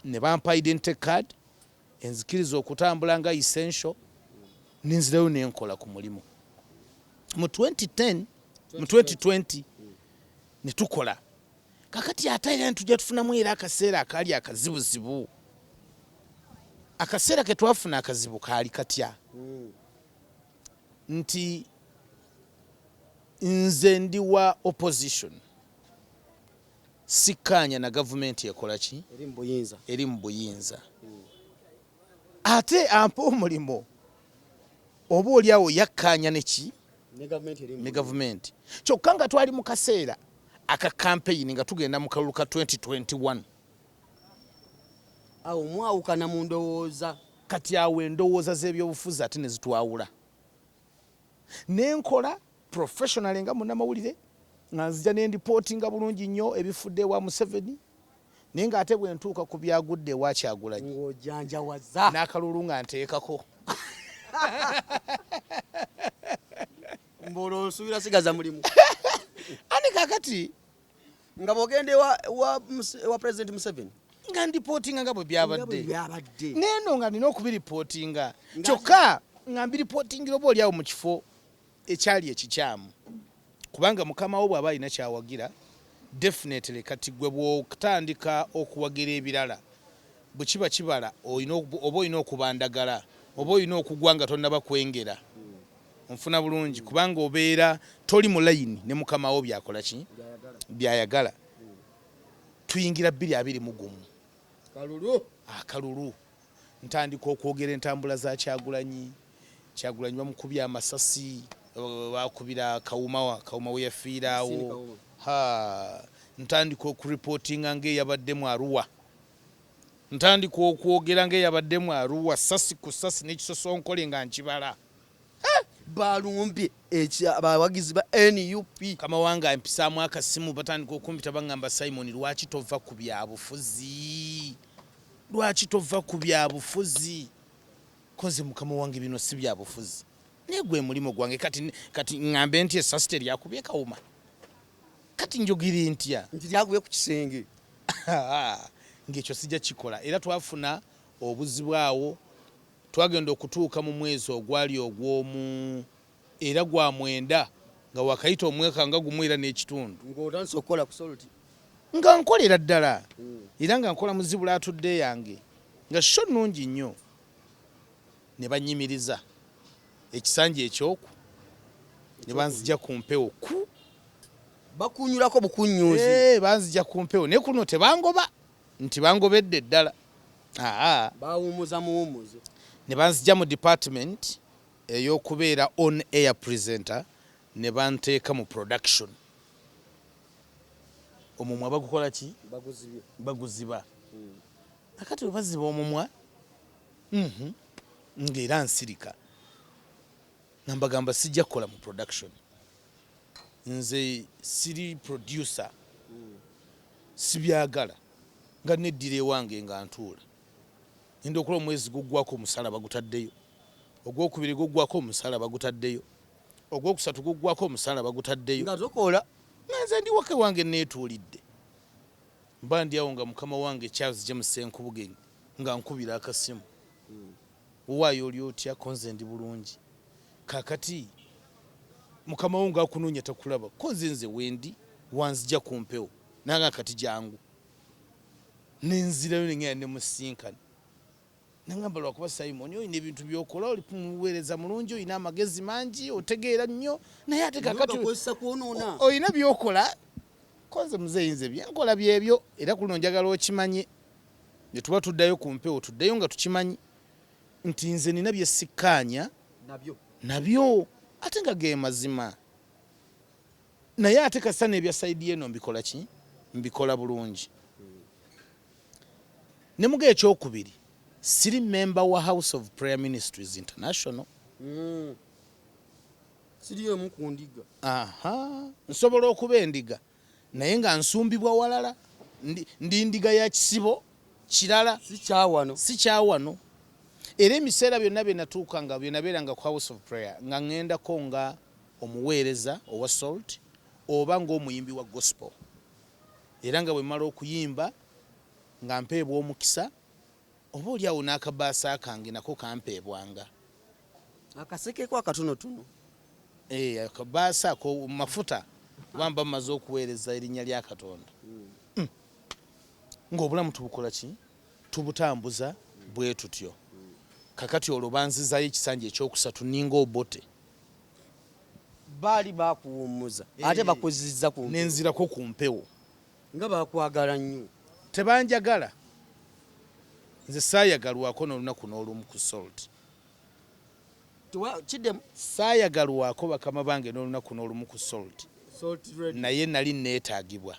ne bampa identity card enzikiriza okutambula nga essential, nenzirayo nenkola ku mulimu mu 2010, mu 2020 ne tukola. Kakati ate era ntujja tufunamu era akaseera akaali akazibuzibu. Akaseera ke twafuna akazibu kaali katya? Nti nze ndi wa opposition, sikkaanya na gavumenti ekola ki? Eri mu buyinza. Eri mu buyinza. Ate ampa omulimu oba oli awo yakkaanya ne ki? Ne gavumenti eri mu Ne gavumenti. Kyokka nga twali mu kaseera aka campaign, nga tugenda mu kalulu ka 2021. Awo mwawukana mu ndowooza. Kati awo endowooza z'ebyobufuzi ate ne zitwawula. Nenkola professionally nga munnamawulire, nga nzija ne ndipootinga bulungi nnyo ebifudde ewa Museveni, naye ng'ate bwe ntuuka ku byagudde ewa Kyagulanyi ng'ojanjawaza n'akalulu nga nteekako. Mboolwo osuubira sigaza mulimu. Ani kakati nga bw'ogenda ewa President Museveni nga ndipootinga nga bwe byabadde. Byabadde. Neeno nga nina okubiripootinga, kyokka nga mbiripootingira oba oliawo mu kifo ekyali ekikyamu, kubanga mukama wo bw'aba alina kyawagira, definitely kati gwe bw'otandika okuwagira ebirala, bwe kiba kibala oba olina okubandagala oba olina okugwa nga tonnaba kwengera. Onfuna bulungi? Kubanga obeera toli mu layini ne mukama wo byakola ki, byayagala. Tuyingira 2021. Kalulu. Akalulu. Ntandika okwogera entambula za Kyagulanyi. Kyagulanyi bamukubye amasasi, bakubira Kawuma, Kawuma we yafiiraawo. Ha, ntandika okuripootinga ng'eyabadde mu Arua, ntandika okwogera ng'eyabadde mu Arua, sasi ku sasi n'ekisosonkole nga nkibala. Balumbye abawagizi ba NUP. Mukama wange ampisaamu akasimu, batandika okumpita, baŋŋamba, "Simon, lwaki tova ku byabufuzi? Lwaki tova ku byabufuzi?" Koze mukama wange, bino si byabufuzi, naye gwe mulimu gwange. Kati kati ŋŋambe nti esasi teryakubye Kawuma? Kati njogere ntya? Nti lyakubye ku kisenge. Ng'ekyo sijja kikola. Era twafuna obuzibu awo. Twagenda okutuuka mu mwezi ogwali ogw'omu era gwa 9, nga wakayita omwaka nga gumu era n'ekitundu. Ng'otandise okukola ku Salt. Nga nkolera ddala, era nga nkola muzibula atudde yange nga sho nnungi nnyo, ne banyimiriza ekisanja ekyoku ne banzija ku mpewo ku Bakunyulako bukunyuzi. Banzija ku mpewo, naye kuno tebangoba nti bangobedde ddala. Aa. Bawumuza muwumuzo. Ne banzija mu department ey'okubeera on air presenter, ne banteeka mu production. Omumwa bagukola ki? Baguzibye. Baguziba. Akati bwe baziba omumwa, ng'era nsirika, nga mbagamba sijja kukola mu production, nze siri producer, sibyagala. Nga neddira ewange nga ntuula, ngenda okola, omwezi guggwako omusaala bagutaddeyo, ogwokubiri guggwako omusaala bagutaddeyo, ogwokusatu guggwako omusaala bagutaddeyo. Nga tokola. Nga nze ndi waka ewange neetuulidde, mba ndi awo nga mukama wange Charles James Senkubuge nga nkubira akasimu, "Owaayo, oli otya?" "Ko nze ndi bulungi." "Kaakati mukama wo ng'akunoonya takulaba." "Ko nze wendi, wanzija ku mpewo." Nanga, "Kati jangu." Nenzirayo, nengenda nemusinkana. Nangamba, "Lwakuba Simon olina ebintu byokola, oli muweereza mulungi, olina amagezi mangi, otegeera nnyo, naye ate kakati Gakozesa kwonoona. Olina byokola." "Koze muzeeyi, nze byenkola byebyo, era kuno njagala okimanye ne tuba tuddayo ku mpewo, tuddeyo nga tukimanyi nti nze nina bye sikkaanya nabyo nabyo, ate nga ge mazima." Naye ate kasita n'ebya side eno mbikola ki? Mbikola bulungi. Ne muga ekyokubiri, siri member wa House of Prayer Ministries International. Siri emu ku ndiga. Aha, nsobola okuba endiga naye nga nsumbibwa walala. Ndi ndiga ya kisibo kirala, si kyawano. Si kyawano. Era emiseera byonna bye natuukanga, bye nabeeranga ku House of Prayer, nga ŋŋendako nga omuweereza owa Salt oba ng'omuyimbi wa gospel. Era nga bwe mmala okuyimba nga mpeebwa omukisa, oba oli awo n'akabaasa kange nako kampeebwanga. Akasekeko akatonotono. Eh, akabaasa ako mafuta, oba mba mmaze okuweereza erinnya lya Katonda. Ng'obulamu tubukola ki? Tubutambuza bwe tutyo. Kakati olwo banzizaayo ekisanja ekyokusatu ninga Obote. Baali bakuwummuza ate bakuzizza ku Nenzirako ku mpewo. Nga bakwagala nnyo. Tebanjagala. Nze saayagalwako n'olunaku n'olumu ku Salt. Kiddemu. Saayagalwako bakama bange n'olunaku n'olumu ku Salt. Salt Radio. Naye nali neetaagibwa.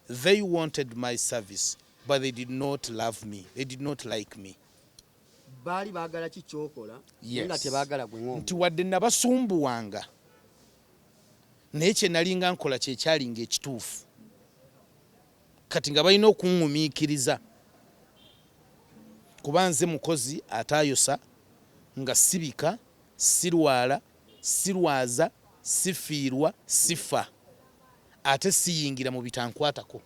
They wanted my service but they did not love me. They did not like me. Baali baagala ki kyokola naye nga tebaagala gwe ng'omuntu. Nti wadde nabasumbuwanga naye kye nalinga nkola kye kyalinga ekituufu. Kati nga balina okuŋŋumiikiriza kuba nze mukozi ataayosa, nga sibika, sirwala, sirwaza, sifiirwa, sifa ate siyingira mu bitankwatako.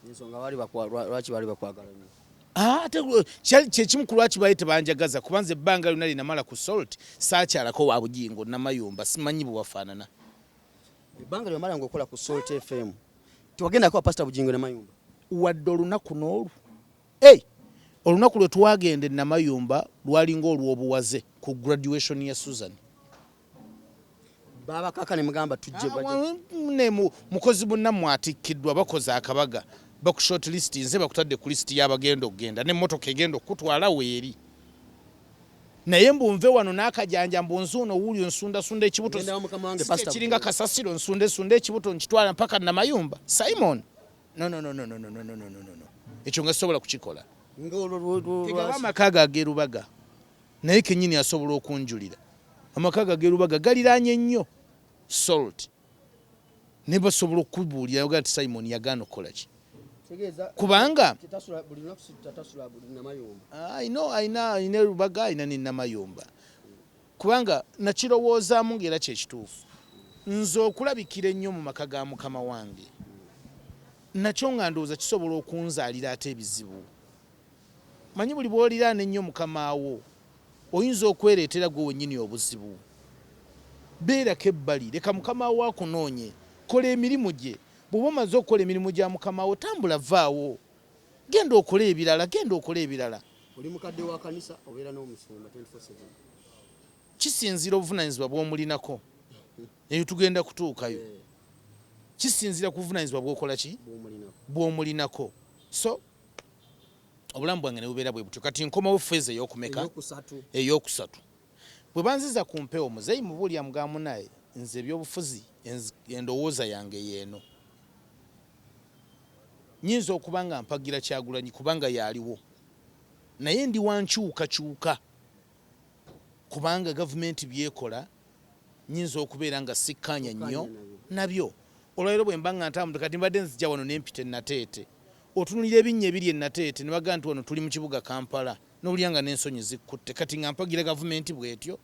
Ensonga baali lwaki baali bakwagala nnyo? Ate kyali kyekimu ku lwaki baali tebanjagaza, kuba nze ebbanga lyonna lye namala ku Salt saakyalako wa Bugingo Namayumba, simanyi bwe wafaanana. Ebbanga lye wamala ng'okola ku Salt FM tewagendako wa Pasita Bugingo Namayumba? Wadde olunaku n'olu. Hey! Olunaku lwe twagenda e Namayumba lwalinga olw'obuwaze ku graduation ya Susan. Babakaka ne mugamba tujje ne mukozi munnammwe atikkiddwa, bakoze akabaga, baku short list, nze bakutadde ku list y'abagenda okugenda n'emmotoka egenda okukutwala weeri. Naye mbu nve wano n'akajanja, mbu nzuuno wuulyo nsundasunda ekibuto kiringa kasasiro, nsundesunda ekibuto nkitwala mpaka Namayumba. Simon, no, no, no, no, no, no, no, no, no, no, no. Ekyo nga sisobola kukikola. Tegaba amaka ago ag'erubaga naye kennyini asobola okunjulira. Amaka ago ag'erubaga galiraanye nnyo Salt, naye basobola okukubuulira ogaa nti Simon yagaana okukola ki, kubanga alina erubaga, alina ne Namayumba. Kubanga nakirowoozaamu ng'era kyekituufu, nze okulabikira ennyo mu maka ga mukama wange nakyo nga ndowooza kisobola okunzaalira ate ebizibu. Manyi buli bw'oliraana ennyo mukama wo oyinza okwereetera gwe wennyini obuzibu. Beerako ebbali, leka mukama wo akunoonye, kola emirimu gye. Bw'oba omaze okukola emirimu gya mukama wo, tambula vaawo, genda okole ebirala, genda okole ebirala. Oli mukadde wa kanisa, obeera n'omusumba 24/7. Kisinziira obuvunaanyizibwa bw'omulinako. Eyo tugenda kutuukayo. Kisinziira ku buvunaanyizibwa bw'okola ki? Bw'omulinako. So obulamu bwange ne bubeera bwe butyo. Kati nkomawo phase ey'okumeka? Ey'okusatu. Bwe banziza ku mpewo, muzeeyi mubuulira mugamba munaye nze ebyobufuzi endowooza yange y'eno. Nyinza okuba nga mpagira Kyagulanyi kubanga y'aliwo, naye ndi wa nkyukakyuka kubanga gavumenti by'ekola nyinza okubeera nga sikkaanya nnyo nabyo. Olwaleero bwe mba nga ntambudde, kati mbadde nzija wano ne mpita e Nateete, otunuulira ebinnya ebiri e Nateete ne bagamba nti wano tuli mu kibuga Kampala, n'owulira nga n'ensonyi zikkutte. Kati nga mpagira gavumenti bw'etyo,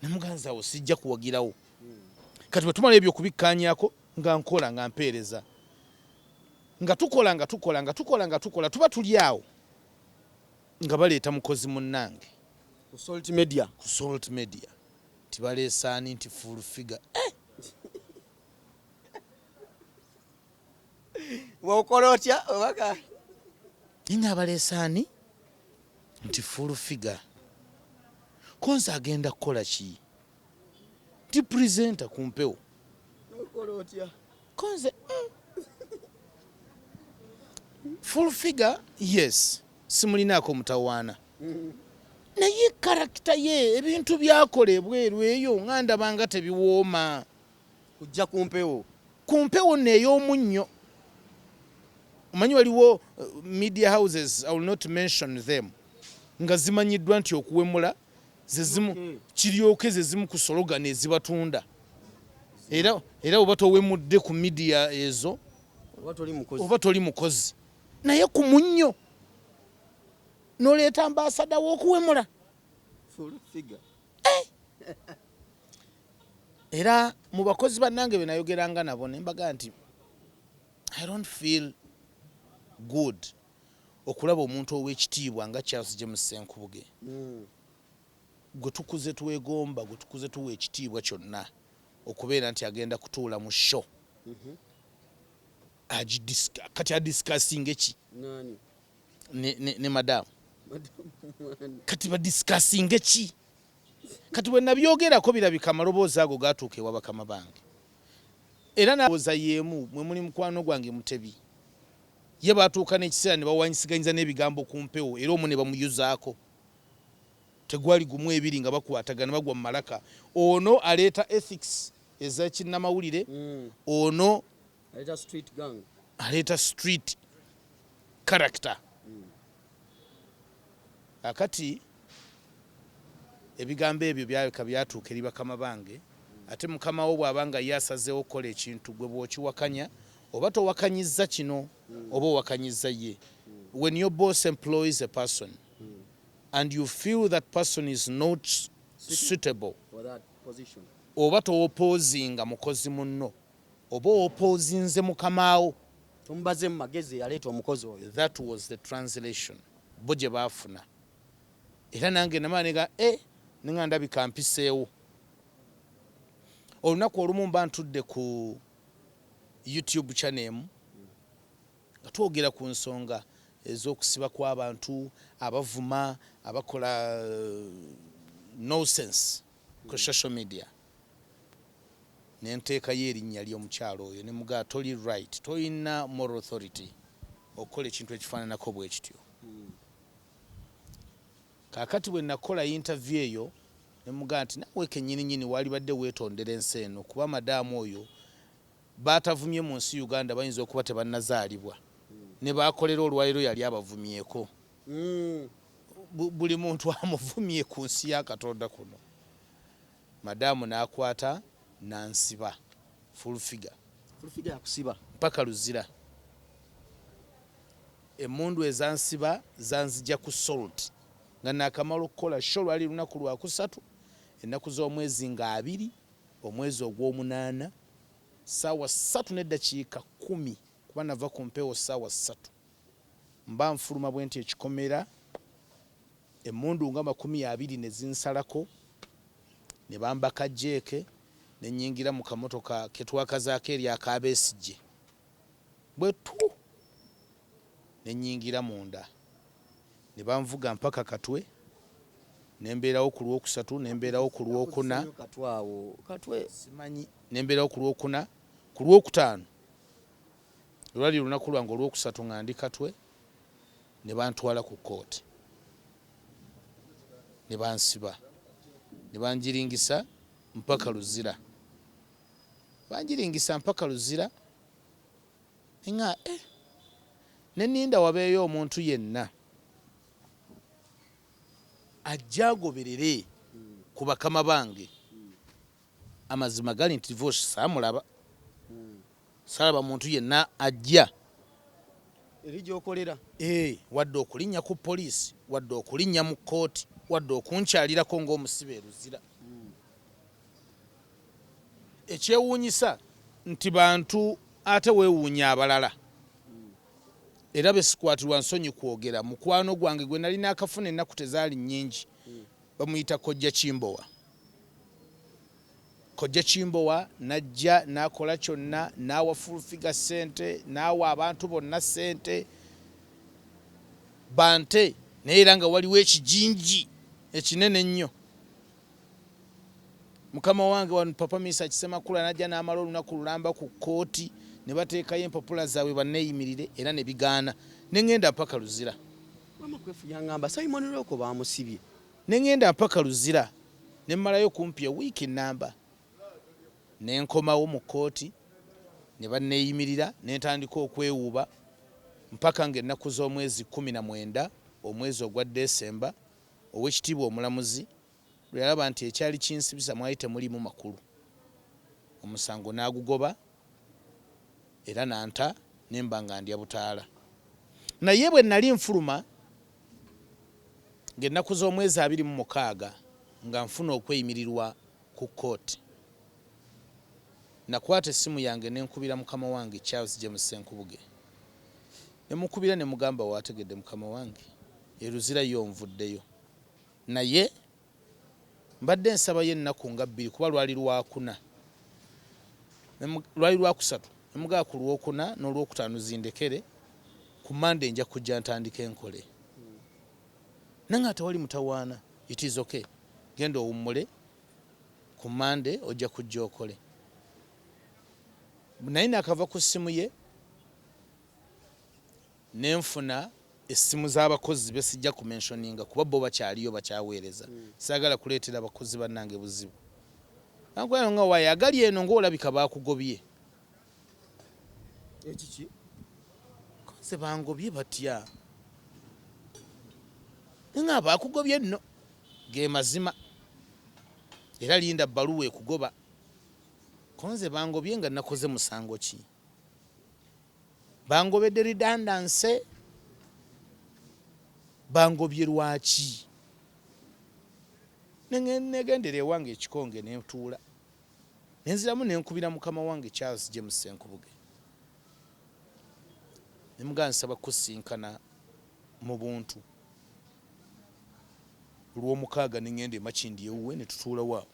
ne mugamba nze awo sijja kuwagirawo. Kati bwe tumala ebyo okubikkaanyaako, nga nkola, nga mpeereza, nga tukola, nga tukola, nga tukola, nga tukola, tuba tuli awo nga baleeta mukozi munnange ku Salt Media, ku Salt Media nti baleese ani, nti Full Figure. Bw'okola otya obaka? Nga baleese ani, nti Full Figure. Konze agenda kukola ki? Nti presenter ku mpewo. Okola otya? Konze Full Figure, yes, simulinaako mutawaana. Naye character ye, ebintu byakola ebweru eyo nga ndabanga tebiwooma. Kujja ku mpewo. Ku mpewo nno ey'omunnyo. Omanyi waliwo media houses, I will not mention them, nga zimanyiddwa nti okuwemula zezimu kiryoke, zezimu ku slogan ezibatunda. Era oba towemudde ku media ezo, oba toli mukozi. Oba toli mukozi. Naye ku munnyo n'oleeta ambassador w'okuwemula. Full figure. Era mu bakozi bannange be nayogeranga nabo ne mbaga nti I don't feel good okulaba omuntu ow'ekitiibwa nga Charles James Senkubuge, gwe tukuze twegomba, gwe tukuze tuwa ekitiibwa kyonna, okubeera nti agenda kutuula mu show kati adiscussinge ki? Nani? Ne madamu. Madam. Kati badiscussinge ki? Kati bwe nabyogerako, birabika amaloboozi ago gatuuka ewa bakama bange. Era nalowooza yeemu mwe muli mukwano gwange Mutebi, ye batuuka n'ekiseera ne bawanyisiganyiza n'ebigambo ku mpewo, era omu ne bamuyuzaako. Tegwali gumu, ebiri, nga bakwatagana bagwa mu malaka. Ono aleeta ethics ez'ekinnamawulire, ono aleeta street gang. Aleeta street character. Akati ebigambo ebyo byaleka byatuuka eri bakama bange. Ate mukama wo bw'aba nga ye asazeewo okukola ekintu, gwe bw'okiwakanya oba towakanyiza kino oba owakanyiza ye. When your boss employs a person and you feel that person is not suitable for that position, oba towopozinga mukozi munno, oba owopozinze mukamaawo. Tomubaze mu magezi yaleeta omukozi oyo. That was the translation bo gye baafuna. Era nange namala nega e nenga ndabika mpiseewo. Olunaku olumu mba ntudde ku YouTube channel emu nga twogera ku nsonga ez'okusiba kw'abantu abavuma, abakola nonsense ku social media, nenteekayo erinnya ly'omukyalo oyo ne mugaa, "Toli right, tolina moral authority okukola ekintu ekifaananako bwe kityo." Kaakati bwe nakola interview eyo ne mugaa nti naawe kennyininyini waalibadde weetondera ensi eno, kuba madaamu oyo baatavumye mu nsi Uganda bayinza okuba tebannazaalibwa, ne baakolera olwaliro yali abavumyeko. Buli muntu amuvumye ku nsi ya Katonda kuno. Madaamu n'akwata nansiba, full figure. Full figure yakusiba? Mpaka Luzira. Emundu ezansiba zanzija ku Salt nga nakamala okukola show. Lwali lunaku lwakusatu, ennaku z'omwezi nga 20, omwezi ogw'omunaana, 3:10, kuba nava ku mpewo 3:00. Mba nfuluma bwe nti ekikomera, emundu nga 20 ne zinsalako, ne bambaka jeeke, ne nnyingira mu kamotoka ketwakazaako eri akabeesijje bwe tu, ne nnyingira munda ne banvuga mpaka Katwe, ne mbeerawo ku Lwokusatu, ne mbeerawo ku Lwokuna. Katwawo Katwe? Simanyi. Ne mbeerawo ku Lwokuna, ku Lwokutaano lwali olunaku lwange olwokusatu nga ndi Katwe, ne bantwala ku kooti ne bansiba ne banjiringisa mpaka Luzira, banjiringisa mpaka Luzira. Nga ne ninda wabeeyo omuntu yenna ajja agoberere ku bakama bange. Amazima gali nti divorce saamulaba, saalaba muntu yenna ajja eri gyokolera. Wadde okulinnya ku poliisi, wadde okulinnya mu kkooti, wadde okunkyalirako ng'omusibe eruzira. Ekyewuunyisa nti bantu ate weewuunya abalala era besikwatirwa nsonyi kwogera. Mukwano gwange gwe nalina akafuna ennaku tezaali nnyingi, bamuyita Kojja Kimbowa. Kojja Kimbowa najja n'akola kyonna, n'awa Full Figure ssente, n'awa abantu bonna ssente bante, naye era nga waliwo ekijinji ekinene ennyo. Mukama wange wano Papa Misa Kisemakula najja n'amala olunaku lulamba ku kkooti, ne bateekayo empapula zaabwe banneeyimirire, era ne bigaana, ne ŋŋenda mpaka Luzira. Wama Kwefu yaŋŋamba Simon Loko bamusibye. Ne ŋŋenda mpaka Luzira ne mmalayo kumpi ewiiki nnamba, ne nkomawo mu kkooti ne banneeyimirira ne ntandika okwewuuba mpaka ng'ennaku z'omwezi 19 omwezi ogwa Desemba, Oweekitiibwa Omulamuzi lwe yalaba nti ekyali kinsibisa mwali temuliimu makulu, omusango n'agugoba era n'anta ne mba nga ndya butaala. Naye bwe nnali nfuluma ng'ennaku z'omwezi 26 nga nfuna okweyimirirwa ku kkooti, nakwata essimu yange ne nkubira mukama wange Charles James Ssenkubuge. Ne mukubira ne mugamba waategedde mukama wange e Luzira yo nvuddeyo naye mbadde nsabayo ennaku nga bbiri kuba lwali lwakuna lwali lwakusatu ne mugamba ku Lwokuna n'Olwokutaano zindekere ku Mmande nja kujja ntandike nkole. Nange nga tewali mutawaana, it is okay, genda owummule ku Mmande ojja kujja okole. Naye nakava ku ssimu ye ne nfuna essimu z'abakozi be sijja kumentioninga kuba bo bakyaliyo bakyaweereza, saagala kuleetera bakozi bannange buzibu. Bankuba nga waayo agali eno ng'olabika baakugobye. Ekiki? Nze bangobye batya? Nga baakugobye nno ge mazima era linda bbaluwa ekugoba. Ko nze bangobye nga nakoze musango ki? Bangobedde redundancy? Bangobye lwaki? Ne negendera ewange ekikonge ne ntuula. Ne nziramu ne nkubira mukama wange Charles James Ssenkubuge. Ne mugamba nsaba kukusisinkana mu buntu. Olwomukaaga ne ngenda e Makindye ewuwe ne tutuulawo awo.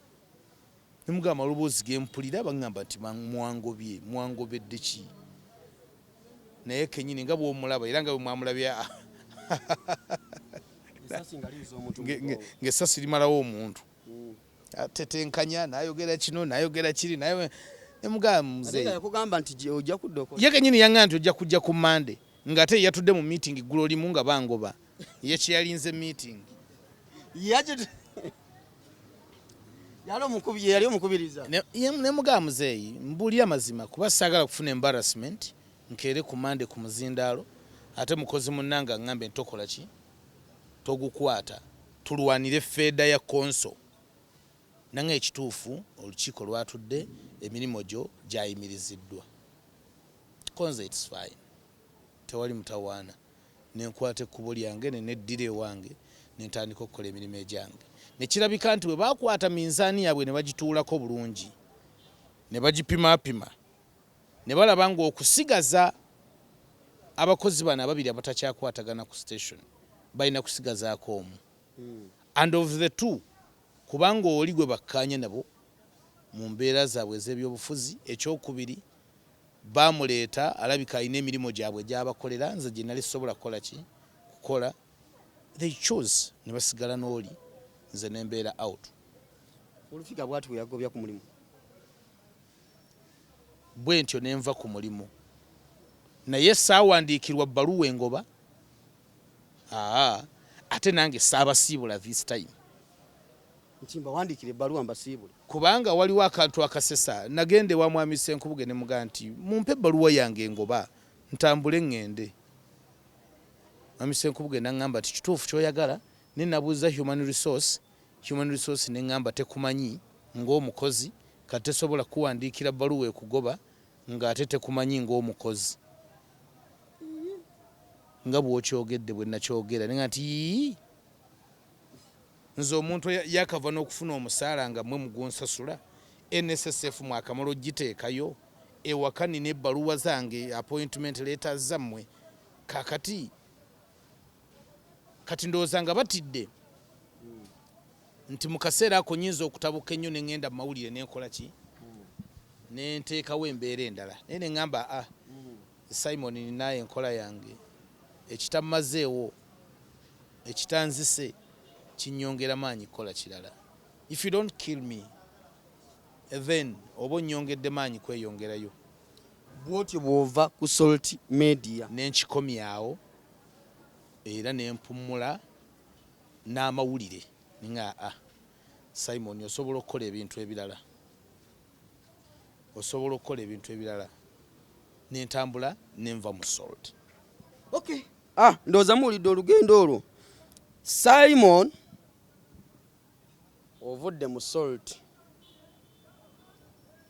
Ne mugamba amaloboozi ge mpulira baŋŋamba nti mwangobye, mwangobedde ki? Naye kennyini nga bw'omulaba era nga bwe mwamulabye ng'essasi limalawo omuntu. Atetenkanya n'ayogera kino n'ayogera kiri naye ne mugamba muzeeyi. Yakugamba nti ojja kudda okola. Ye kennyini yaŋŋamba nti ojja kujja ku Mmande ng'ate ye yatudde mu meeting eggulo limu nga bangoba. Ye kye yalinze meeting. Yali omukubiriza. Ne mugamba muzeeyi mbuulira amazima kuba saagala kufuna embarrassment nkeere ku Mmande ku muzindaalo ate mukozi munnange aŋŋambe ntokola ki togukwata tulwanire feeda ya konso. Nange ekituufu olukiiko lwatudde emirimu gyo gyayimiriziddwa. Konze it's fine. Tewali mutawaana. Ne nkwata ekkubo lyange ne neddira ewange ne ntandika okukola emirimu egyange. Ne kirabika nti bwe baakwata minzaani yaabwe ne bagituulako bulungi ne bagipimaapima ne balaba ng'okusigaza abakozi bano ababiri abatakyakwatagana ku station balina kusigazaako omu. And of the two, kubanga oli gwe bakkaanya nabo mu mbeera zaabwe ez'ebyobufuzi, ekyokubiri baamuleeta alabika alina emirimu gyabwe gy'abakolera nze gye nali sisobola kukola ki kukola. They chose ne basigala n'oli nze ne mbeera out. Olufiga bw'ati bwe yagobya ku mulimu. Bwe ntyo ne nva ku mulimu naye saawandiikirwa bbaluwa engoba aa ate nange saabasiibula this time. Nti mbawandiikire ebbaluwa mbasiibule. Kubanga waliwo akantu akasesa. Nagenda ewa Mwami Ssenkubuge ne mugamba nti mumpe ebbaluwa yange engoba ntambule ŋŋende. Mwami Ssenkubuge n'aŋŋamba nti kituufu ky'oyagala naye nabuuza human resource, human resource n'eŋŋamba tekumanyi ng'omukozi kati tesobola kukuwandiikira bbaluwa ekugoba ng'ate tekumanyi ng'omukozi. Nga bw'okyogedde bwe nakyogera ne nga nti yii nze omuntu yakava n'okufuna omusaala nga mmwe mugunsasula, NSSF mwakamala ogiteekayo, ewaka nina ebbaluwa zange appointment letters zammwe kaakati kati ndowooza nga batidde nti mu kaseera ako nnyinza okutabuka ennyo ne ŋŋenda mu mawulire ne nkola ki ne nteekawo embeera endala naye ne ŋŋamba ah Simon nina enkola yange ekitammazeewo ekitanzise kinnyongera maanyi kukola kirala. If you don't kill me then oba onnyongedde maanyi kweyongerayo. Bw'otyo bw'ova ku Salt Media. Ne nkikomyawo era ne mpummula n'amawulire. Ninga ah, Simon, osobola okukola ebintu ebirala, osobola okukola ebintu ebirala. Nentambula nenva mu Salt. Okay. Ah, ndowooza muwulidde olugendo olwo. Simon, ovudde mu Salt,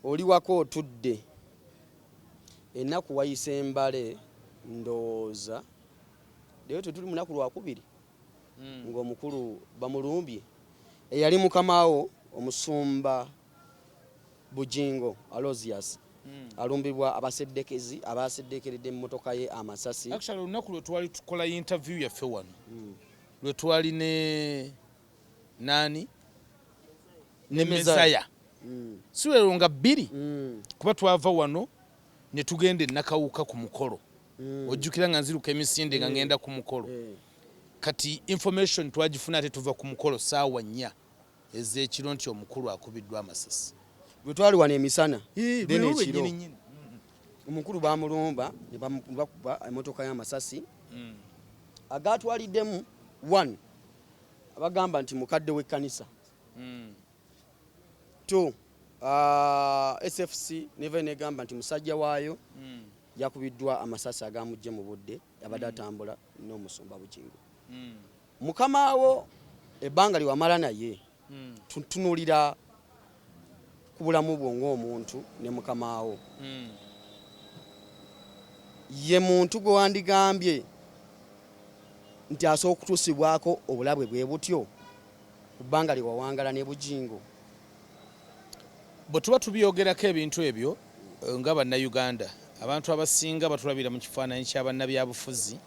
oli wako otudde, ennaku wayise embale, ndowooza leero tetuli munaku lwakubiri ng'omukulu bamulumbye, eyali mukamaawo omusumba Bugingo Aloysius alumbibwa abaseddekezi abaseddekeredde emmotoka ye amasasi. Actually, olunaku lwe twali tukola interview yaffe wano, lwe twali ne nani ne Mezaya, si lwero nga 2, kuba twava wano ne tugenda e Nakawuka ku mukolo. Ojjukira nga nziruka emisinde nga ngenda ku mukolo. Kati information twagifuna ate tuva ku mukolo saawa 4 ez'ekiro nti omukulu akubiddwa amasasi. Lwe twali wano emisana, then ekiro omukulu bamulumba ne bakuba emmotoka y'amasasi agatwaliddemu one, abagamba nti mukadde w'ekkanisa, two, SFC neva negamba nti musajja waayo yakubiddwa amasasi agamujje mu budde abadde atambula n'omusumba Bugingo. Mukamaawo ebbanga lyewamala naye, tutunuulira ku bulamu bwo ng'omuntu ne mukamaawo, ye muntu gwe wandigambye nti asobola okutuusibwako obulabwe bwe butyo ku bbanga lye wawangala ne Bugingo? Bwe tuba tubyogerako ebintu ebyo nga Bannayuganda, abantu abasinga batulabira mu kifaananyi kya bannabyabufuzi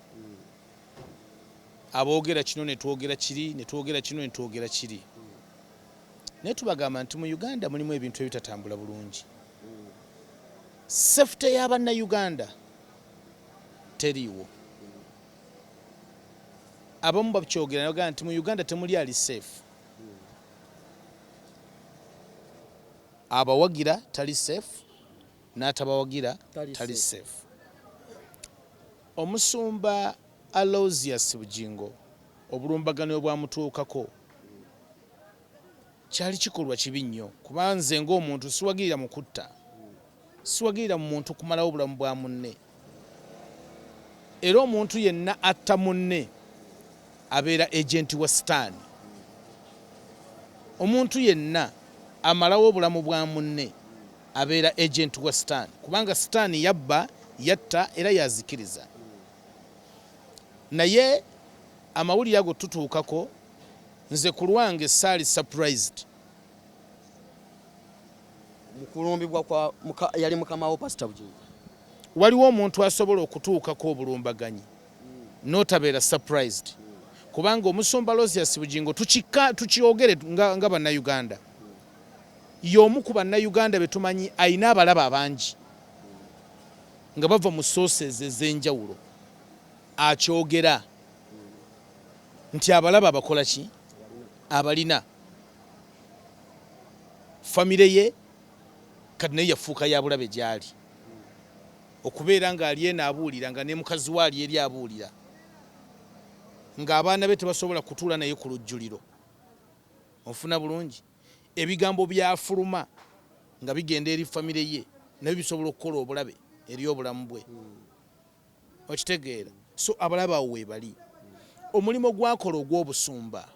aboogera kino ne twogera kiri, ne twogera kino ne twogera kiri, naye tubagamba nti mu Uganda mulimu ebintu ebitatambula bulungi. Safety y'Abannayuganda teriiwo. Abamu bakyogera nabagamba nti mu Uganda temuli ali safe. Abawagira tali safe, n'atabawagira tali safe. Omusumba Aloysius Bugingo obulumbaganiro bwamutuukako kyali kikolwa kibi nnyo, kuba nze ng'omuntu siwagirira mu kutta, siwagirira mu muntu kumalawo obulamu bwa munne, era omuntu yenna atta munne abeera agenti wa Sitaani. Omuntu yenna amalawo obulamu bwa munne abeera agenti wa Sitaani, kubanga Sitaani yabba, yatta era yazikiriza. Naye amawulire ago tutuukako, nze ku lwange saali surprised. Mukulumbibwa kwa yali mukama wo Pastor Bugingo. Waliwo omuntu asobola okutuukako obulumbaganyi n'otabeera surprised, kubanga omusumba Aloysius Bugingo, tukyogere nga Bannayuganda, y'omu ku Bannayuganda be tumanyi alina abalaba abangi nga bava mu sources ez'enjawulo. Akyogera nti abalaba abakola ki abalina famire ye, kati naye yafuuka ya bulabe gy'ali okubeera ng'ali eno abuulira, nga ne mukazi we ali eri abuulira, ng'abaana be tebasobola kutuula naye ku lujjuliro. Onfuna bulungi? Ebigambo byafuluma nga bigenda eri famire ye nabyo bisobola okukola obulabe eri obulamu bwe. Okitegeera? So abalabe awo weebali. Omulimu gwakola ogw'obusumba,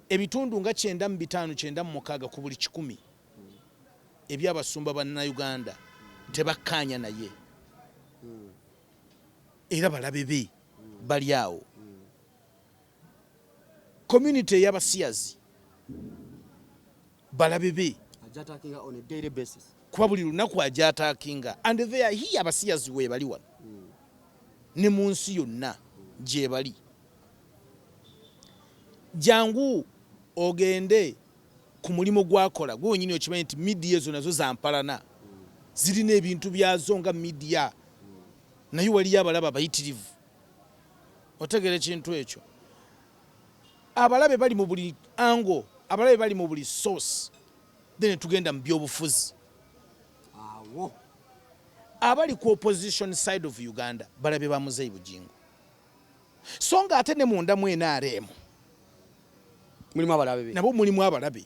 ebitundu nga 95, 96 ku buli 100 ebyabasumba Bannayuganda tebakkaanya naye, era balabe be bali awo. Community ey'abasiyazi balabe be, kuba buli lunaku agyataakinga, and they are here. Abasiyazi weebali wano ne mu nsi yonna gyebali. Jangu ogende ku mulimu gwakola gwe wenyini, okimanyi nti media ezo nazo zampalana, zirina ebintu byazo nga media, naye waliyo abalaba abayitirivu. Otegeera ekintu ekyo? Abalabe bali mu buli angle, abalabe bali mu buli source. Then tugenda mu byobufuzi. Awo abali ku opposition side of Uganda balabe ba Muzeyi Bugingo, so nga ate ne munda mu NRM. Mulimu abalabe be. Nabo mulimu abalabe,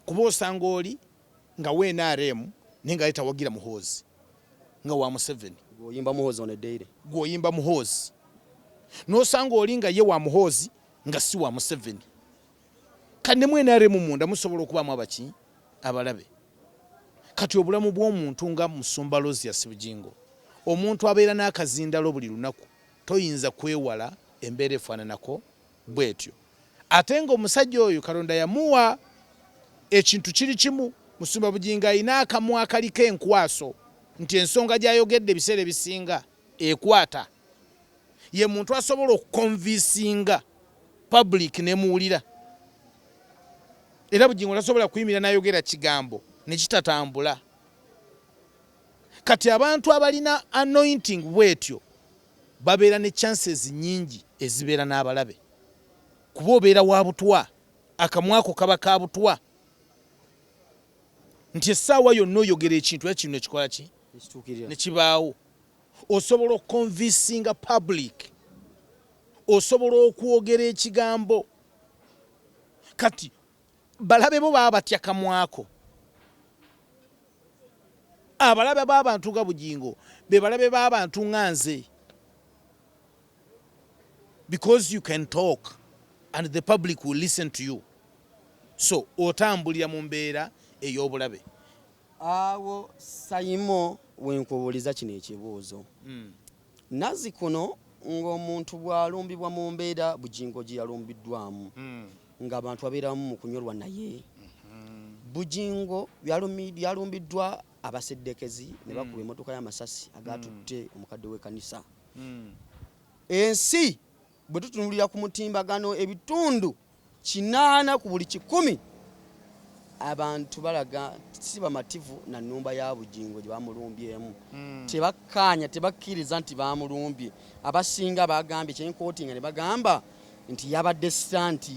kuba osanga oli nga wa NRM naye nga tawagira Muhoozi, nga wa Museveni. Oyimba Muhoozi on a daily. Gweoyimba Muhoozi, n'osanga oli nga ye wa Muhoozi nga si wa Museveni. Kati ne mu NRM munda musobola okubaamu abaki abalabe. Kati obulamu bw'omuntu nga Musumba Aloysius Bugingo, omuntu abeera n'akazindalo buli lunaku, toyinza kwewala embeera efaananako bwetyo. Ate nga omusajja oyo Katonda yamuwa ekintu kiri kimu. Musumba Bugingo alina akamwa akaliko enkwaso, nti ensonga gy'ayogedde ebiseera ebisinga ekwata. Ye muntu asobola okuconvincinga public nemuwulira. Era Bugingo tasobola kuyimirira n'ayogera kigambo ne kitatambula. Kati abantu abalina anointing bwetyo babeera ne chances nyingi ezibeera n'abalabe, kuba obeera wa butwa, akamwako kaba ka butwa, nti essaawa yonna oyogera ekintu era kino ekikola ki ne kibaawo. Osobola okuconvincinga public, osobola okwogera ekigambo. Kati balabe bo baba batya kamwako. Abalabe b'abantu nga Bugingo be balabe b'abantu nga nze, because you can talk and the public will listen to you. So otambulira mu mbeera ey'obulabe. Awo Sayimo wenkubuuliza kino ekibuuzo. Nazzi kuno ng'omuntu bw'alumbibwa mu mbeera Bugingo gye yalumbiddwamu, ng'abantu babeeramu mu kunyolwa, naye Bugingo yalumbiddwa abaseddekezi ne bakuba emmotoka y'amasasi agatutte omukadde w'ekkanisa. Ensi bwe tutunulira ku mutimbagano, 8% ku buli 100 abantu balaga si bamativu na nnumba ya Bugingo gye bamulumbyemu. Tebakkaanya, tebakkiriza nti bamulumbye. Abasinga bagambye kyenkootinga ne bagamba nti yabadde stunt,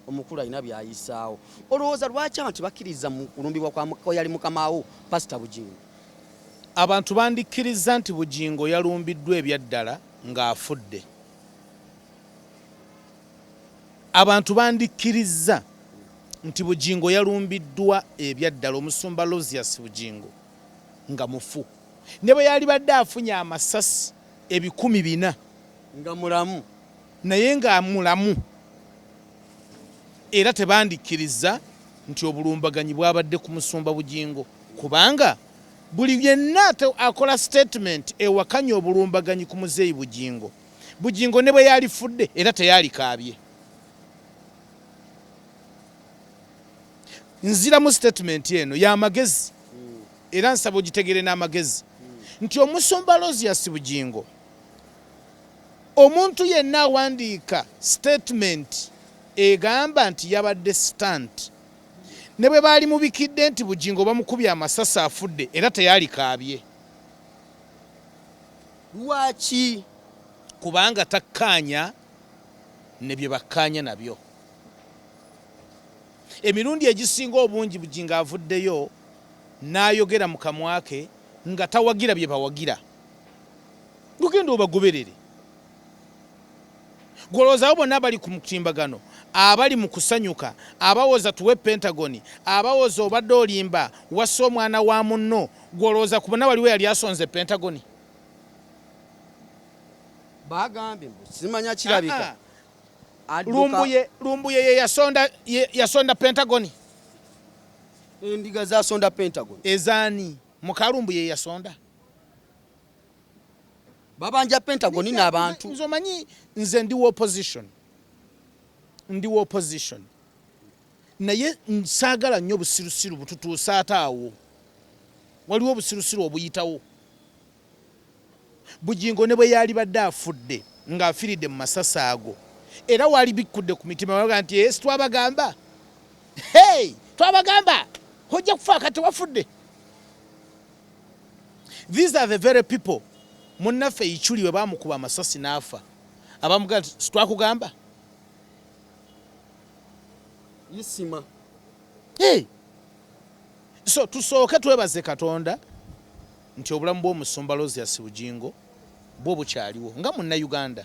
omukulu alina byayisaawo. Olowooza lwaki abantu tebakkiriza mu kulumbibwa kwa yali mukamaawo Pasita Bugingo? Abantu bandikkiriza nti Bugingo yalumbiddwa ebyaddala ng'afudde. Abantu bandikkirizza nti Bugingo yalumbiddwa ebyaddala, omusumba Aloysius Bugingo, nga mufu, ne bwe yalibadde afunye amasasi 4,000 nga mulamu, naye nga mulamu, era tebandikkiriza nti obulumbaganyi bwabadde ku musumba Bugingo, kubanga buli yenna akola statement ewakanya obulumbaganyi ku muzeeyi Bugingo, Bugingo ne bwe yalifudde era teyalikaabye. Nziramu statement eno y'amagezi, era nsaba ogitegere n'amagezi, nti omusumba Aloysius Bugingo, omuntu yenna awandiika statement egamba nti yabadde stunt, ne bwe baali mubikidde nti Bugingo bamukubye amasasi afudde, era teyalikaabye. Lwaki? Kubanga takkaanya ne bye bakkaanya nabyo. Emirundi egisinga obungi Bugingo avuddeyo n'ayogera mu kamwa ke nga tawagira bye bawagira. Gugenda obagoberere, gwolowooza bonna abali ku mutimbagano, abali mu kusanyuka, abawoza tuwe Pentagon, abawoza obadde olimba, wassa omwana wa munno, gwolowooza ku bonna waliwo yali asonze Pentagon? Bagambye mbu simanya kirabika. Lumbuye ye yasonda Pentagon. Endiga zasonda Pentagon. Ezaani? Mukalumbuye ye yasonda. Babanja Pentagon n'abantu. Nze omanyi nze ndi opposition, ndi opposition, naye saagala nnyo obusirusiru bututuusa ate awo. Waliwo obusirusiru obuyitawo. Bugingo ne bwe yalibadde afudde ng'afiiridde mu masasi ago, era waali bikkudde ku mitima baga nti esi twabagamba, hey, twabagamba ojja kufa, kati wafudde. These are the very people munnaffe Ichuli we bamukuba amasasi n'afa, abamugamba nti sitwakugamba. Isima. Hey! So tusooke twebaze Katonda nti obulamu bw'omusumba Aloysius Bugingo bwo bukyaliwo. Nga Munnayuganda,